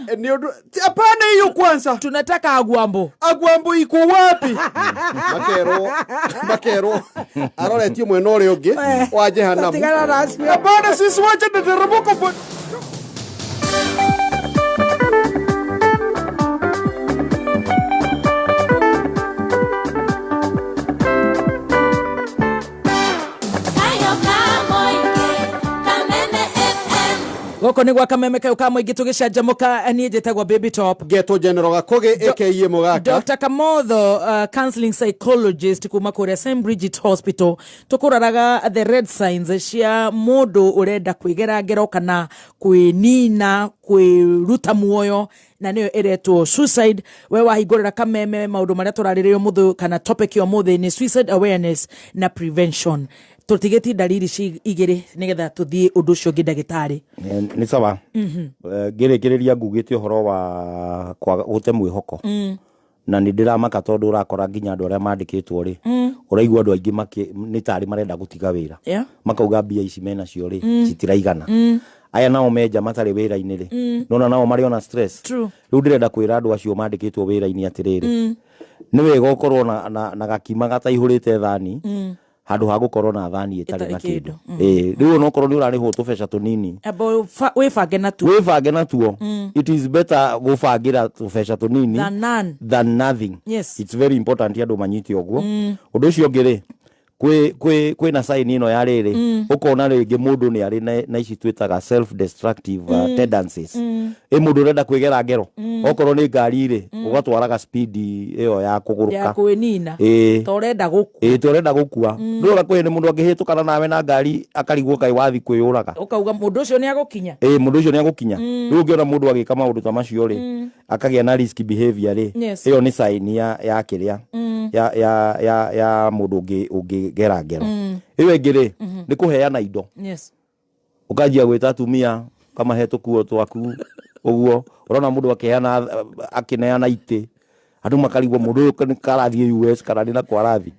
Hapana hiyo kwanza. Tunataka Agwambo. Agwambo iko wapi? Makero. Aroretie mwena ũrĩa ũngĩ wa Jehanamu. Tigana na acio. Hapana sisi wacha tuteremka. Gũkũ nĩ gwa kameme kayũ ka mũingĩ tũgĩcanjamũka, niĩ njĩtagwo Baby Top. Geto General Gakogi aka Mogaka. Dr. Kamotho, counseling psychologist kuma kũrĩa St Bridget Hospital, tũkũroraga the red signs cia mũndũ ũrenda kwĩgera ngero kana kwĩnina, kwĩruta muoyo, na nĩyo ĩretwo suicide. We wahingũrĩra kameme maũndũ marĩa tũrarĩrĩria ũmũthĩ kana topic ya ũmũthĩ nĩ suicide awareness na prevention. Tũtigĩtie dalili ci igĩrĩ nĩgetha tũthiĩ ũndũ ũcio ũngĩ ndagĩtarĩ. Nĩ sawa. Ngĩrĩkĩrĩria ngugĩte ũhoro wa kwaga gũte mwĩhoko. Na nĩ ndĩramaka tondũ ũrakora nginya andũ arĩa mandĩkĩtwo rĩ, ũraigua andũ aingĩ nĩ tarĩ marenda gũtiga wĩra. Makauga mbia ici menacio rĩ, citiraigana. Aya nao menja matarĩ wĩra-inĩ rĩ, nona nao marĩ ona stress. Rĩu ndĩrenda kwĩra andũ acio mandĩkĩtwo wĩra-inĩ atĩrĩrĩ, nĩ wega ũkorwo na gakima gataihũrĩte thani, Handũ ha gũkorwo na thani ĩtarĩ Ĩtarĩ na kĩndũ. kĩndũ. Ĩĩ, rĩu onokorwo nĩ ũrarĩhwo tũbeca tũnini, Amba wĩbange natuo. Wĩbange natuo. It is better gũbangĩra tũbeca tũnini Than none. than nothing. It's very important andũ manyite ũguo. Ũndũ ũcio ũngĩ rĩ, kwĩ na sign ĩno ya rĩrĩ, ũkona rĩngĩ mũndũ nĩ arĩ na ici twĩtaga self destructive tendencies. Ĩ mũndũ ũrenda kwĩgera ngero, okorwo nĩ ngari rĩ, ũgatwaraga speed ĩyo ya Ya kũgũrũka. kwĩnina. Ĩĩ. Ta ũrenda gũkua. Ĩĩ, tũrenda gũkua. Ndũra kwĩ nĩ mũndũ angĩhĩtũkana nawe na ngari akarigwo kaĩ wathi kwĩyũraga. Ũkauga mũndũ ũcio nĩ agũkinya. Ĩĩ, mũndũ ũcio nĩ agũkinya. Rĩu ũngĩona mũndũ agĩka maũndũ ta macio rĩ, akagĩa na risk behavior rĩ, ĩyo nĩ sign ya kĩrĩa, ya mũndũ ũngĩgera ngero. Ĩyo ĩngĩ rĩ, nĩ kũheana indo. Ũkanjia gwĩta atumia ũkamahe tũkuo twaku ũguo, ũrona mũndũ akĩheana, akĩneana itĩ, andũ makarigwo mũndũ ũyũ nĩ karathiĩ US kana nĩ nakũ arathiĩ.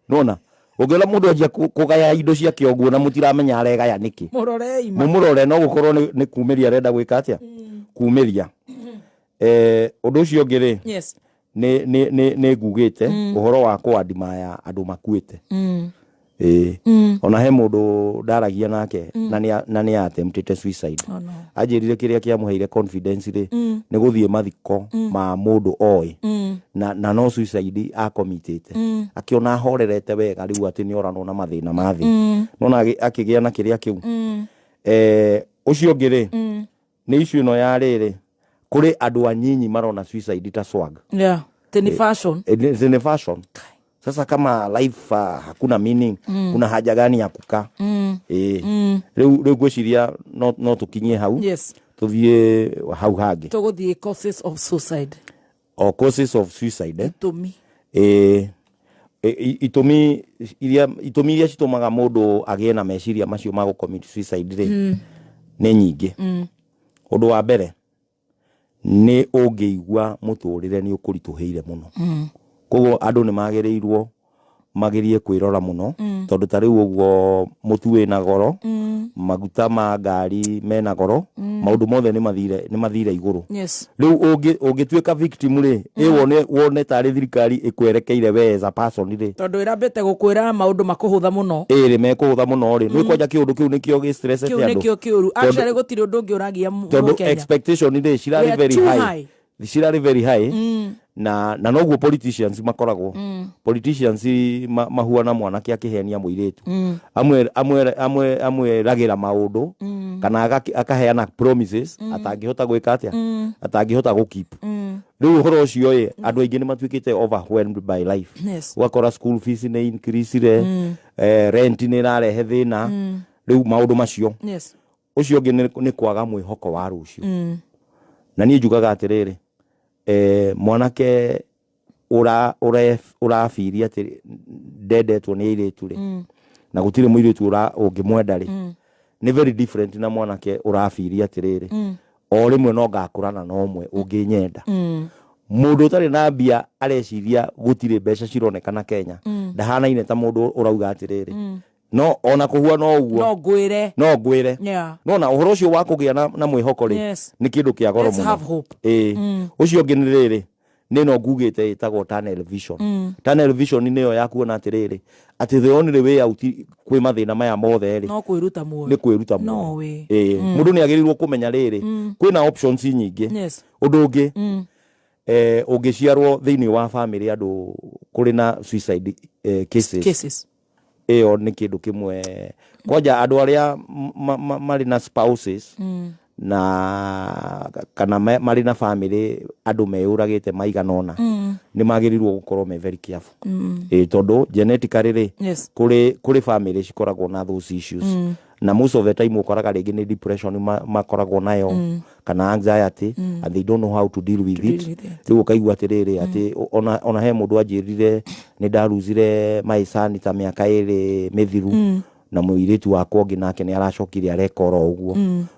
Nona ũngĩona mũndũ anjia kũgaya indo ciake ũguo na mũtiramenya aregaya nĩkĩ, Mũrorei ma. Mũmũrore, no gũkorwo nĩ kumĩria arenda gwĩka atĩa, kumĩria. Ũndũ ũcio ũngĩ rĩ, nĩ ngugĩte ũhoro wa kũandimaya andũ makuĩte. Ĩĩ. Ona he mũndũ ndaragia nake na nĩ attempted suicide. Oh, no. Anjĩrire kĩrĩa kĩamũheire confidence rĩ, nĩ gũthiĩ mathiko ma mũndũ oĩ na no suicide akomitĩte, akĩona ahorerete wega rĩu atĩ nĩ oranwo na mathĩna ma thĩ. Nona akĩgĩa na kĩrĩa kĩu. Ũcio ũngĩ rĩ, nĩ issue ĩno ya rĩrĩ, kũrĩ andũ anyinyi marona suicide ta swag. Yeah. Tĩ nĩ fashion. Ni fashion. Sasa kama life hakuna meaning, kuna haja gani ya kukaa? Rĩu ngwĩciria no tũkinyie hau. Tũthiĩ hau hangĩ. Tũgũthiĩ causes of suicide. O causes of suicide, eh? Itũmi. Itũmi iria citũmaga mũndũ agĩe na meciria macio ma gũ-commit suicide rĩ, nĩ nyingĩ. Ũndũ wa mbere nĩ ũngĩigua mũtũrĩre nĩ ũkũritũhĩire mũno. Koguo andũ nĩ magĩrĩirwo magerie kwĩrora mũno, tondũ ta rĩu ũguo mũtu wĩna goro, maguta ma ngari mena goro, maũndũ mothe nĩ mathire igũrũ. Rĩu ũngĩtuĩka victim rĩ, ĩ wone tarĩ thirikari ĩkwerekeire we as a person rĩ, Tondũ ĩrambĩte gũkwĩra maũndũ makũhũtha mũno. Ĩrĩ mekũhũtha mũno rĩ, nĩ kwanja kĩũndũ kĩu nĩkĩo gĩ-stressete Kĩu andũ. nĩkĩo kĩũru. Actually gũtirĩ ũndũ ũngĩ ũragia Tondũ Mũkenya. expectation rĩ, We cirarĩ are very too high, high. Cirarĩ very high. Na noguo politicians makoragwo. Politicians mahuana mwanake akĩhenia mũirĩtu, amwĩragĩra maũndũ kana akaheana promises atangĩhota gwĩka atĩa, atangĩhota gũkeep. Rĩu ũhoro ũcio ĩ, andũ aingĩ nĩ matuĩkĩte overwhelmed by life. Ũgakora school fees nĩ increasire, rent nĩ ĩrarehe thĩna, rĩu maũndũ macio. Ũcio ũngĩ nĩ kwaga mwĩhoko wa rũciũ. Na niĩ njugaga atĩrĩrĩ, mwanake ũrabiria atĩ ndendetwo nĩ airĩtu rĩ, na gũtirĩ mũirĩtu ũngĩmwenda rĩ, nĩ very different na mwanake ũrabiria atĩrĩrĩ, o rĩmwe no ngakũrana na ũmwe ũngĩnyenda. Mũndũ ũtarĩ na mbia areciria gũtirĩ mbeca cironekana Kenya, ndahanaine ta mũndũ ũrauga atĩrĩrĩ, no ona kũhuana ũguo, No ngwĩre. No ngwĩre. Nona ũhoro ũcio wa kũgĩa na mwĩhoko rĩ, nĩ kĩndũ kĩa goro Let's mũno. have hope. Ĩĩ. Ũcio ũngĩ nĩ rĩrĩ, nĩ no ngugĩte ĩtagwo tunnel vision. Tunnel vision nĩyo ya kuona atĩrĩrĩ, atĩ the only way out kwĩ mathĩna maya mothe rĩ, No kwĩruta muoyo. Nĩ kwĩruta No muoyo. way. Ĩĩ. Mũndũ nĩ agĩrĩirwo kũmenya rĩrĩ, kwĩna options nyingĩ. Ũndũ ũngĩ, ũngĩciarwo thĩinĩ wa family andũ kũrĩ na suicide cases, Cases. Ĩyo nĩ kĩndũ kĩmwe. Kwanja andũ arĩa marĩ na spouses na kana marĩ na family andũ meyũragĩte maigana ũna, nĩ magĩrĩirwo gũkorwo me very careful. Ĩ tondũ genetically rĩ, kũrĩ family cikoragwo na those issues, na most of the time ũkoraga rĩngĩ nĩ depression makoragwo nayo, kana anxiety, and they don't know how to deal with deal it. With it. Rĩu ũkaigua atĩrĩrĩ, atĩ ona he mũndũ anjĩrire nĩ ndaruzire my son ta mĩaka 2 mĩthiru, na mũirĩtu wakwa ũngĩ nake nĩ aracokire areka oro ũguo.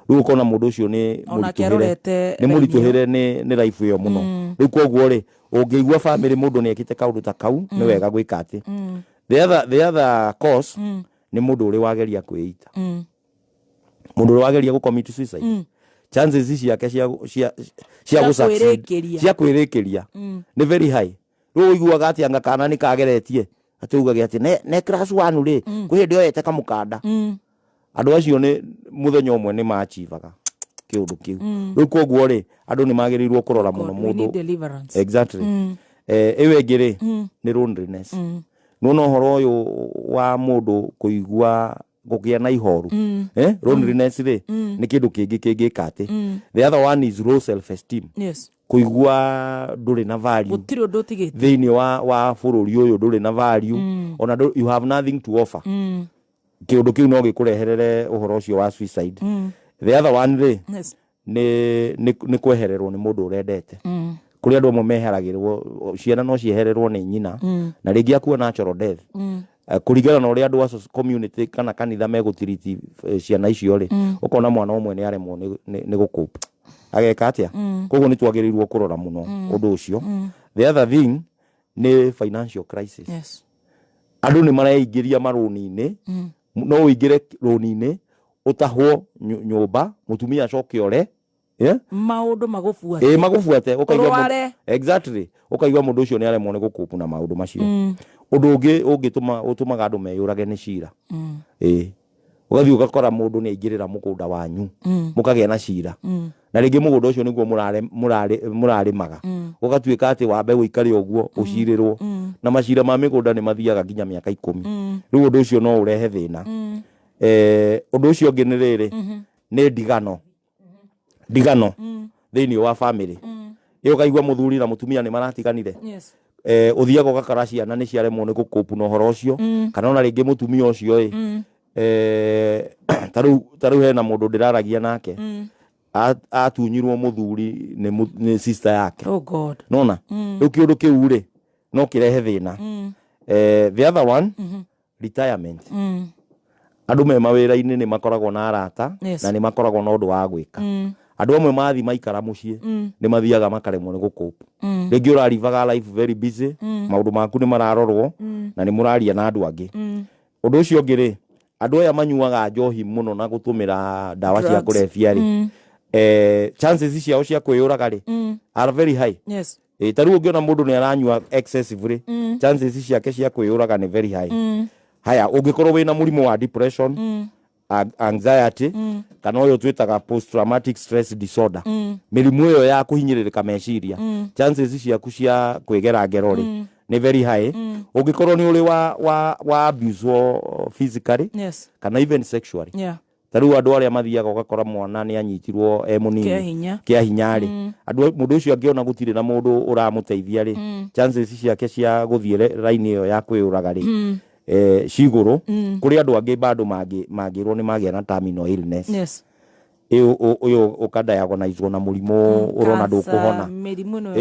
Rĩu ũkona mũndũ ũcio nĩ Onake mũritũhĩre, arorete nĩ mũritũhĩre nĩ life ĩyo mũno. Rĩu koguo rĩ, ũngĩigua family mũndũ nĩ ekĩte kaũndũ ta kau, nĩ wega gwĩka atĩ the other cause nĩ mũndũ ũrĩ wageria kwĩita, mũndũ ũrĩa wageria gũ commit suicide, chances ciake cia Cia gũ succeed, kwĩrĩkĩria. Cia kwĩrĩkĩria nĩ very high. Rĩu ũiguaga atĩ anga kana nĩ kageretie Atĩ ugage atĩ ne class 1 rĩ, kwĩ hĩndĩ oyete kamũkanda. Andũ acio nĩ mũthenya ũmwe nĩ machivaga kĩũndũ kĩu. Rĩu koguo rĩ, andũ nĩ magĩrĩirwo kũrora mũno God, we need mũndũ. deliverance. Exactly. Ĩyo ĩngĩ rĩ, nĩ loneliness. Nĩwona ũhoro ũyũ wa mũndũ kũigua kũgĩa na ihoru, loneliness rĩ, nĩ kĩndũ kĩngĩ kĩngĩka atĩ. The other one is low self esteem. Kũigua ndũrĩ na value. Gũtirĩ ũndũ ũtigĩte. Thĩinĩ wa bũrũri ũyũ ndũrĩ na value, ona you have nothing to offer. Kĩũndũ kĩu no gĩkũreherere ũhoro ũcio wa suicide. The other one rĩ, nĩ kwehererwo nĩ mũndũ ũrendete. Kũrĩ andũ amwe meheragĩrwo, ciana no ciehererwo nĩ nyina, na rĩngĩ akua natural death. Kũringana na ũrĩa andũ a community kana kanitha megũtiriti ciana icio rĩ, ũkona mwana ũmwe nĩ aremwo nĩ gũcope, ageka atĩa. Koguo nĩ twagĩrĩirwo kũrora mũno ũndũ ũcio. The other thing nĩ financial crisis. Andũ nĩ mareingĩria marũni-inĩ. No ũingĩre rũni-inĩ, ũtahwo nyũmba, mũtumia acoke ore, yeah? Maũndũ magũbuate. Ĩ, magũbuate, ũkaigua Ũrware. Exactly, ũkaigua mũndũ ũcio nĩ aremwo nĩ gũkũpu na maũndũ macio. Ũndũ ũngĩ ũngĩtũma ũtũmaga andũ meyũrage nĩ cira. Ĩ, ũgathiĩ ũgakora mũndũ nĩ aingĩrĩra mũgũnda wanyu, mũkagĩa na cira, na rĩngĩ mũgũnda ũcio nĩguo mũrarĩmaga. Ũgatuĩka atĩ wambe ũikare ũguo ũcirĩrwo, na macira ma mĩgũnda nĩ mathiaga nginya mĩaka 10. Rĩu ũndũ ũcio no ũrehe thĩna. Ũndũ ũcio ũngĩ nĩ rĩrĩ, nĩ ndigano thĩinĩ wa family. Ĩ, ũkaigua mũthuri na mũtumia nĩ maratiganire. Ũthiaga ũgakora ciana nĩ ciaremwo nĩ gũkũpu na ũhoro ũcio, kana ona rĩngĩ mũtumia ũcio ĩ, ta rĩu hena mũndũ ndĩraragia nake, atunyirwo mũthuri nĩ sister yake. Oh God. Nona rĩu kĩũndũ kĩu rĩ, no kĩrehe thĩna. The other one, retirement. Andũ me mawĩra-inĩ nĩ makoragwo na arata, na nĩ makoragwo na ũndũ wa gwĩka. Andũ amwe mathi maikara mũciĩ, nĩ mathiaga makaremwo nĩ gũkũpu. Rĩngĩ ũrarivaga life very busy, maũndũ maku nĩ mararorwo, na nĩ mũraria na andũ angĩ. Ũndũ ũcio ũngĩ rĩ, andũ aya manyuaga njohi mũno na gũtũmĩra ndawa cia Drugs. kũrebia rĩ, chances ciao cia kwĩyũraga rĩ, are very high. Ta rĩu ũngĩona mũndũ nĩ aranyua excessively, chances ciake cia kwĩyũraga nĩ very high. Haya, ũngĩkorwo wĩna mũrimũ wa depression, anxiety, kana ũyũ twĩtaga post traumatic stress disorder, mĩrimũ ĩyo ya kũhinyĩrĩrĩka meciria, chances ciaku cia kwĩgera ngero rĩ, nĩ very high. Ũngĩkorwo nĩ ũrĩ wa abuse physically, kana even sexually. Ta rĩu andũ arĩa mathiaga ũgakora mwana nĩ anyitirwo e mũnini Kĩa hinya. Kĩa hinya rĩ, andũ mũndũ ũcio angĩona gũtirĩ na mũndũ ũramũteithia rĩ, chances ciake cia gũthiĩ raini ĩyo ya kwĩyũraga rĩ, cigũrũ. Kũrĩ andũ angĩ bado mangĩrwo nĩ magĩa na terminal illness. Ĩyo ũyũ ũkadiagnosewo na mũrimũ ũrona ndũkũhona. Mĩrimũ ĩno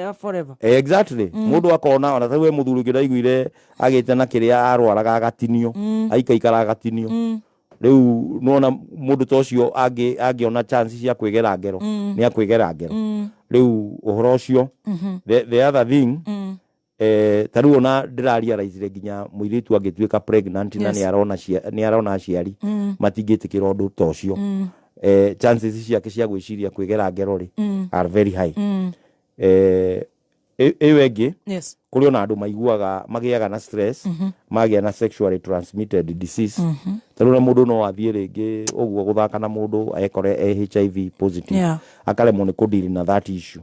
ya forever. Exactly. Mũndũ akona ona ta we mũthuri ũngĩ ndaiguire agĩte na kĩrĩa arwaraga agatinio, aikaikara agatinio. Rĩu nona mũndũ ta ũcio angĩona chance cia kwĩgera ngero, nĩ akwĩgera ngero. Rĩu ũhoro ũcio. The other thing, ta rĩu ona ndĩrarealizire nginya mũirĩtu angĩtuĩka pregnant na nĩ arona aciari matingĩtĩkĩra ũndũ ta ũcio, chances ciake cia gwĩciria kwĩgera ngero rĩ, are very high. Ĩyo ĩngĩ, kũrĩ ona andũ maiguaga magĩaga na stress, magĩa na sexually transmitted disease. Ta rĩu na mũndũ no athiĩ rĩngĩ ũguo gũthaka na mũndũ ekore e HIV positive, akaremwo nĩ kũdeal na that issue.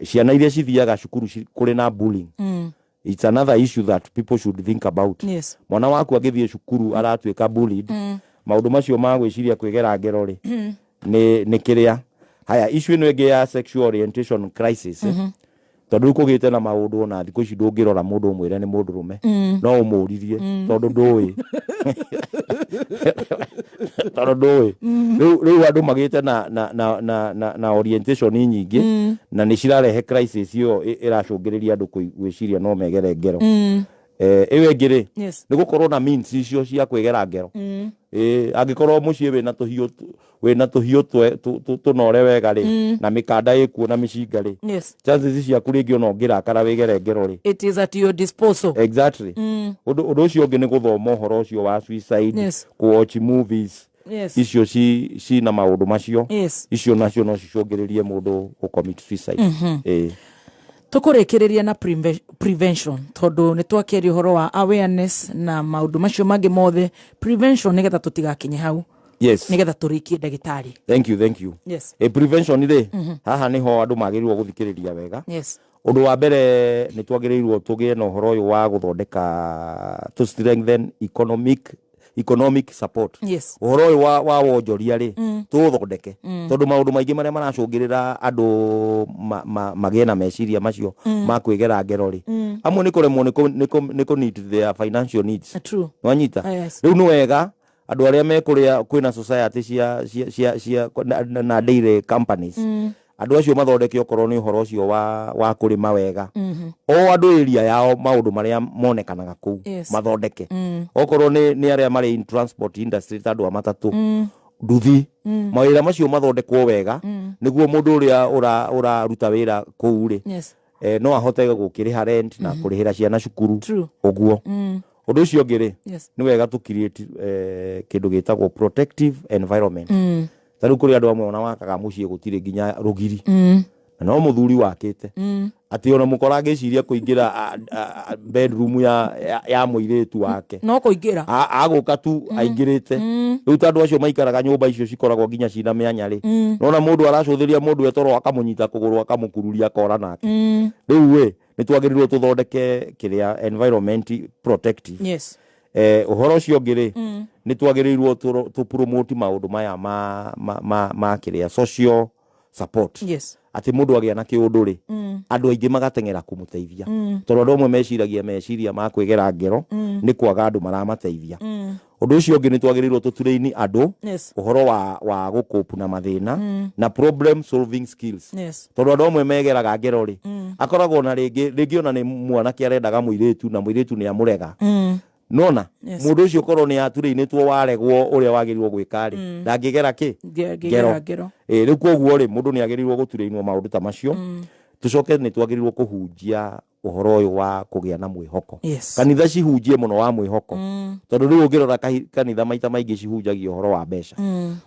Ciana iria cithiaga cukuru kũrĩ na bullying, it's another issue that people should think about. Mwana waku agĩthiĩ cukuru aratuĩka bullied, maũndũ macio ma gwĩciria kwĩgera ngero rĩ, nĩ kĩrĩa. Haya, issue ĩno ĩngĩ ya sexual orientation crisis, tondũ rĩu kũgĩte na maũndũ ona thikũ ici ndũngĩrora mũndũ ũmwĩre nĩ mũndũrũme, no ũmũririe, tondũ ndũĩ. Rĩu andũ magĩte na orientation nyingĩ, na nĩ cirarehe crisis ĩyo ĩracũngĩrĩria andũ gwĩciria no megere ngero. Ĩyo ĩngĩ rĩ, nĩ gũkorwo na means icio cia kwĩgera ngero. Ĩ, angĩkorwo mũciĩ wĩna tũhiũ tũnore wega rĩ, na mĩkanda ĩkuo na mĩcinga rĩ, chances ciaku rĩngĩ ona ũngĩrakara wĩgere ngero rĩ, It is at your disposal. Exactly. Ũndũ ũcio ũngĩ nĩ gũthoma ũhoro ũcio wa suicide, kũwatch movies icio cina maũndũ macio. Icio nacio no cicũngĩrĩrie mũndũ gũ commit suicide. Ĩ. Tũkũrĩkĩrĩria na prevention, tondũ nĩ twakĩaria ũhoro wa awareness na maũndũ macio mangĩ mothe, prevention nĩgetha tũtigakinye hau. Yes. Nĩgetha tũrĩkie, ndagĩtarĩ. Thank you, thank you. Yes. Prevention rĩ, haha nĩho andũ magĩrĩirwo gũthikĩrĩria wega. Ũndũ wa mbere, nĩ twagĩrĩirwo tũgĩe na ũhoro ũyũ wa gũthondeka, to strengthen economic support. Ũhoro ũyũ wa wonjoria rĩ, tũũthondeke, tondũ maũndũ maingĩ marĩa maracũngĩrĩra andũ magĩe na meciria macio ma kwĩgera ngero rĩ, amwe nĩ kũremwo nĩ kũ meet their financial needs. Nwanyita? Yes. Rĩu nĩ wega andũ arĩa mekũrĩa kwĩna society cia na dairy companies, andũ acio mathondeke okorwo nĩ ũhoro ũcio wa kũrĩma wega, o andũ area yao, maũndũ marĩa monekanaga kũu, mathondeke. Okorwo nĩ arĩa marĩ in transport industry, ta andũ a matatũ, nduthi, mawĩra macio mathondekwo wega, nĩguo mũndũ ũrĩa ũraruta wĩra kũu rĩ, no ahote gũkĩrĩha rent na kũrĩhĩra ciana cukuru. Ũguo. Ũndũ ũcio ũngĩ rĩ, nĩ wega tũ create kĩndũ gĩtagwo protective environment. Ta rĩu kũrĩ andũ amwe ona wakaga mũciĩ gũtirĩ nginya rũgiri, na no mũthuri wakĩte, atĩ ona mũkora angĩciria kũingĩra bedroom ya mũirĩtu wake, no kũingĩra. Agũka tu aingĩrĩte. Rĩu ta andũ acio maikaraga nyũmba icio cikoragwo nginya cina mĩanya rĩ, nona mũndũ aracũthĩria mũndũ etoro, akamũnyita kũgũrũ, akamũkururia, akora nake. Rĩu ĩ nĩ twagĩrĩirwo tũthondeke kĩrĩa environment protective. Ũhoro ũcio ũngĩ rĩ, nĩ twagĩrĩirwo tũ promote maũndũ maya ma kĩrĩa social support, atĩ mũndũ agĩa na kĩũndũ rĩ, andũ aingĩ magateng'era kũmũteithia, tondũ andũ amwe meciragia meciria ma kwĩgera ngero nĩ kwaga andũ maramateithia. Ũndũ ũcio ũngĩ, nĩ twagĩrĩirwo tũturaini andũ ũhoro wa gũkũpu na mathĩna na problem solving skills, tondũ andũ amwe megeraga ngero rĩ, akoragwo na rĩngĩ rĩngĩ ona nĩ mwanake arendaga mũirĩtu na mũirĩtu nĩ amũrega. Nona mũndũ ũcio korwo nĩ aturĩinĩtwo waregwo ũrĩa wagĩrĩirwo gwĩka rĩ, ndangĩgera kĩ? Ngĩgera ngero. Ĩ rĩu koguo rĩ, mũndũ nĩ agĩrĩirwo gũturĩinwo maũndũ ta macio. Tũcoke nĩ twagĩrĩirwo kũhunjia ũhoro ũyũ wa kũgĩa na mwĩhoko. Kanitha cihunjie mũno wa mwĩhoko, tondũ rĩu ũngĩrora kanitha maita maingĩ cihunjagia ũhoro wa mbeca.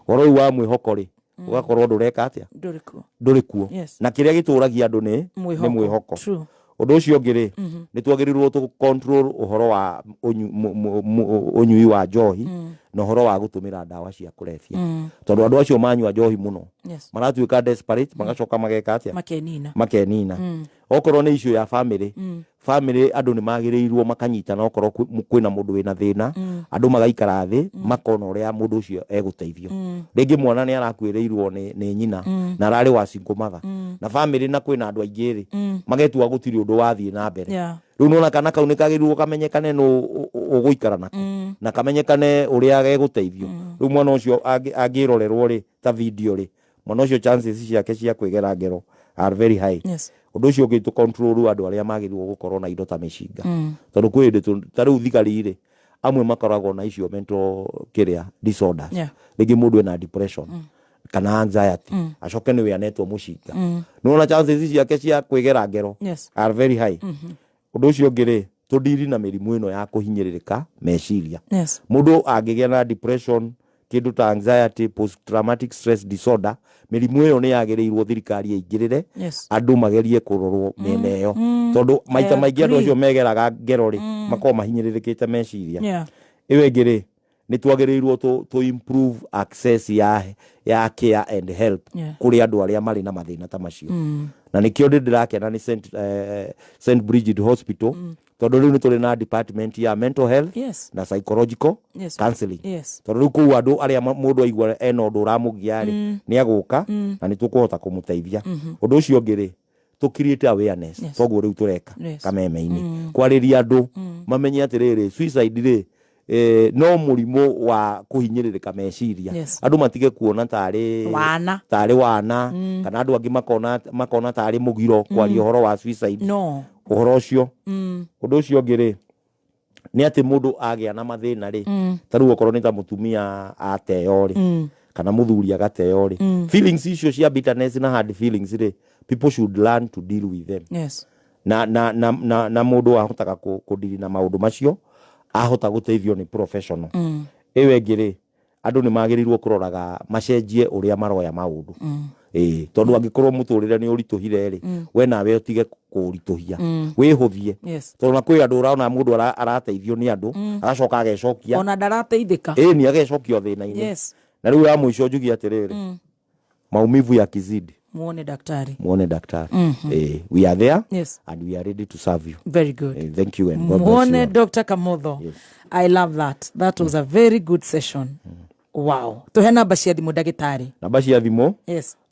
Ũhoro ũyũ wa mwĩhoko rĩ, ũgakorwo ndũreka atĩa? Ndũrĩ kuo. Ndũrĩ kuo. Na kĩrĩa gĩtũragia andũ nĩ Mwĩhoko. mwĩhoko. Ũndũ ũcio ũngĩ rĩ, nĩ twagĩrĩirwo tũ control ũhoro wa ũnyui wa njohi na ũhoro wa gũtũmĩra ndawa cia kũrebia, tondũ andũ acio manyua njohi mũno, maratuĩka desperate, magacoka mageka atĩa? Makenina. Makenina. Okorwo nĩ issue ya family, family andũ nĩ magĩrĩirwo makanyitana. Okorwo kwĩna mũndũ wĩna thĩna, andũ magaikara thĩ, makona ũrĩa mũndũ ũcio egũteithio. Rĩngĩ mwana nĩ arakuĩrĩirwo nĩ nyina, na ararĩ wa single mother, na family na kwĩna andũ aingĩ rĩ, magetua gũtirĩ ũndũ wathiĩ na mbere. Rĩu nona kana kau nĩ kagĩrĩirwo kamenyekane nũ ũgũikara nako, na kamenyekane ũrĩa gegũteithio. Rĩu mwana ũcio angĩrorerwo rĩ, ta video rĩ, mwana ũcio chances ciake cia kwĩgera ngero are very high. Ũndũ ũcio ũngĩ, tũ control andũ arĩa magĩrĩirwo gũkorwo na indo ta mĩcinga, tondũ kwĩ hĩndĩ ta rĩu thigari rĩ, amwe makoragwo na icio mental kĩrĩa disorders. Rĩngĩ mũndũ ena depression kana anxiety, acoke nĩwe anetwo mũcinga. Nĩwona chances ciake cia kwĩgera ngero are very high. Ũndũ ũcio ũngĩ rĩ, tũndiri na mĩrimũ ĩno ya kũhinyĩrĩrĩka meciria. Mũndũ angĩgĩa na depression, kĩndũ ta anxiety, post traumatic stress disorder, mĩrimũ ĩyo nĩ yagĩrĩirwo thirikari ĩingĩrĩre, andũ magerie kũrorwo mĩena ĩyo, tondũ maita I maingĩ andũ agree. acio megeraga ngero rĩ, makoragwo mahinyĩrĩrĩkĩte meciria. Ĩyo ĩngĩ rĩ, nĩ twagĩrĩirwo tũ improve access ya care and help kũrĩ andũ arĩa marĩ na mathĩna ta macio. Na nĩkĩo ndĩ ndĩrakena nĩ St Brigid Hospital, tondũ rĩu nĩ tũrĩ na department ya mental health na psychological counseling, tondũ rĩu kũu andũ arĩa mũndũ aigua ena ũndũ ũramũgia rĩ, nĩ agũka na nĩ tũkũhota kũmũteithia. Ũndũ ũcio ũngĩ rĩ, tũ create awareness. Toguo rĩu tũreka kameme-inĩ, kwarĩria andũ mamenye atĩrĩrĩ, suicide rĩ, no mũrimũ wa kũhinyĩrĩrĩka meciria. Andũ matige kuona tarĩ Wana. Tarĩ wana, kana andũ angĩ makona tarĩ mũgiro kwaria ũhoro wa suicide. No. Ũhoro ũcio. Ũndũ ũcio ũngĩ rĩ, nĩ atĩ mũndũ agĩa na mathĩna rĩ, ta rĩu okorwo nĩ ta mũtumia ateo rĩ, kana mũthuri agateo rĩ, feelings icio cia bitterness na hard feelings rĩ, people should learn to deal with them. Na mũndũ ahotaga kũdiri na maũndũ macio ahota gũteithio nĩ professional. Ĩyo ĩngĩ rĩ, andũ nĩ magĩrĩirwo kũroraga macenjie ũrĩa maroya maũndũ. Ĩĩ, tondũ angĩkorwo mũtũrĩre nĩ ũritũhire rĩ, we nawe ũtige kũritũhia, wĩhũthie. Tondũ na kwĩ andũ ũrona mũndũ arateithio nĩ andũ, agacoka agecokia. Ona ndarateithĩka. Ĩĩ, ni agecokia thĩna-inĩ. Na rĩu ya mũico njugie atĩrĩrĩ, maumivu ya kizidi, muone daktari. Muone daktari. We are there and we are ready to serve you. Very good. Thank you and God bless Muone you all. Dr. Kamotho. I love that. That was a very good session. Wow. Tuhe namba cia thimũ, ndagĩtarĩ. Namba cia thimũ,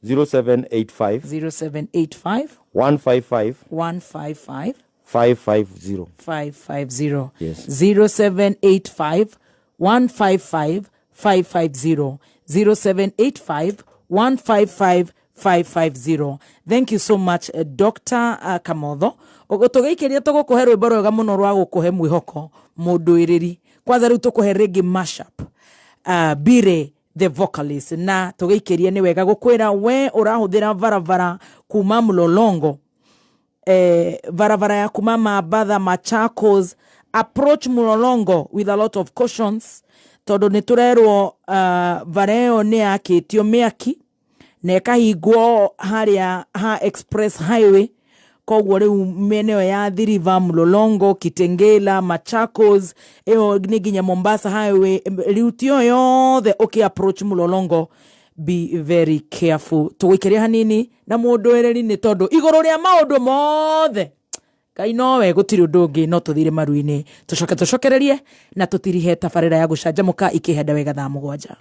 0785 0785 155 155 550. 550. Yes. 0785 155 550. 0785 155 550. Thank you so much, Dr. Kamotho. Tũgĩikĩria tũgũkũhe rwĩmbo rwega mũno rwa gũkũhe mwĩhoko mũndũĩrĩri. Kwanza rĩu tũkũhe rĩngĩ mashup, Bire the vocalist. Na tũgĩikĩrie nĩ wega gũkwĩra we ũrahũthĩra barabara kuma Mlolongo, barabara ya kuma Mabatha, Machakos, approach Mlolongo with a lot of cautions, tondũ nĩ tũrerwo bara ĩyo nĩ yakĩtio mĩaki na ĩkahingwo harĩa ha express highway. Koguo rĩu mĩena ĩyo ya Thiriva, Mlolongo, Kitengela, Machakos, ĩyo nĩ nginya Mombasa highway, route ĩyo yothe ũkĩ approach Mlolongo, be very careful. Tũgũikĩria hanini na mũndũ ereri nĩ tondũ igũrũ rĩa maũndũ mothe Ngai nowe, gũtirĩ ũndũ ũngĩ. No tũthire maru-inĩ, tũcoke tũcokererie na tũtirihe tabarĩra ya gũcanjamũka ikĩhenda wega thaa 7.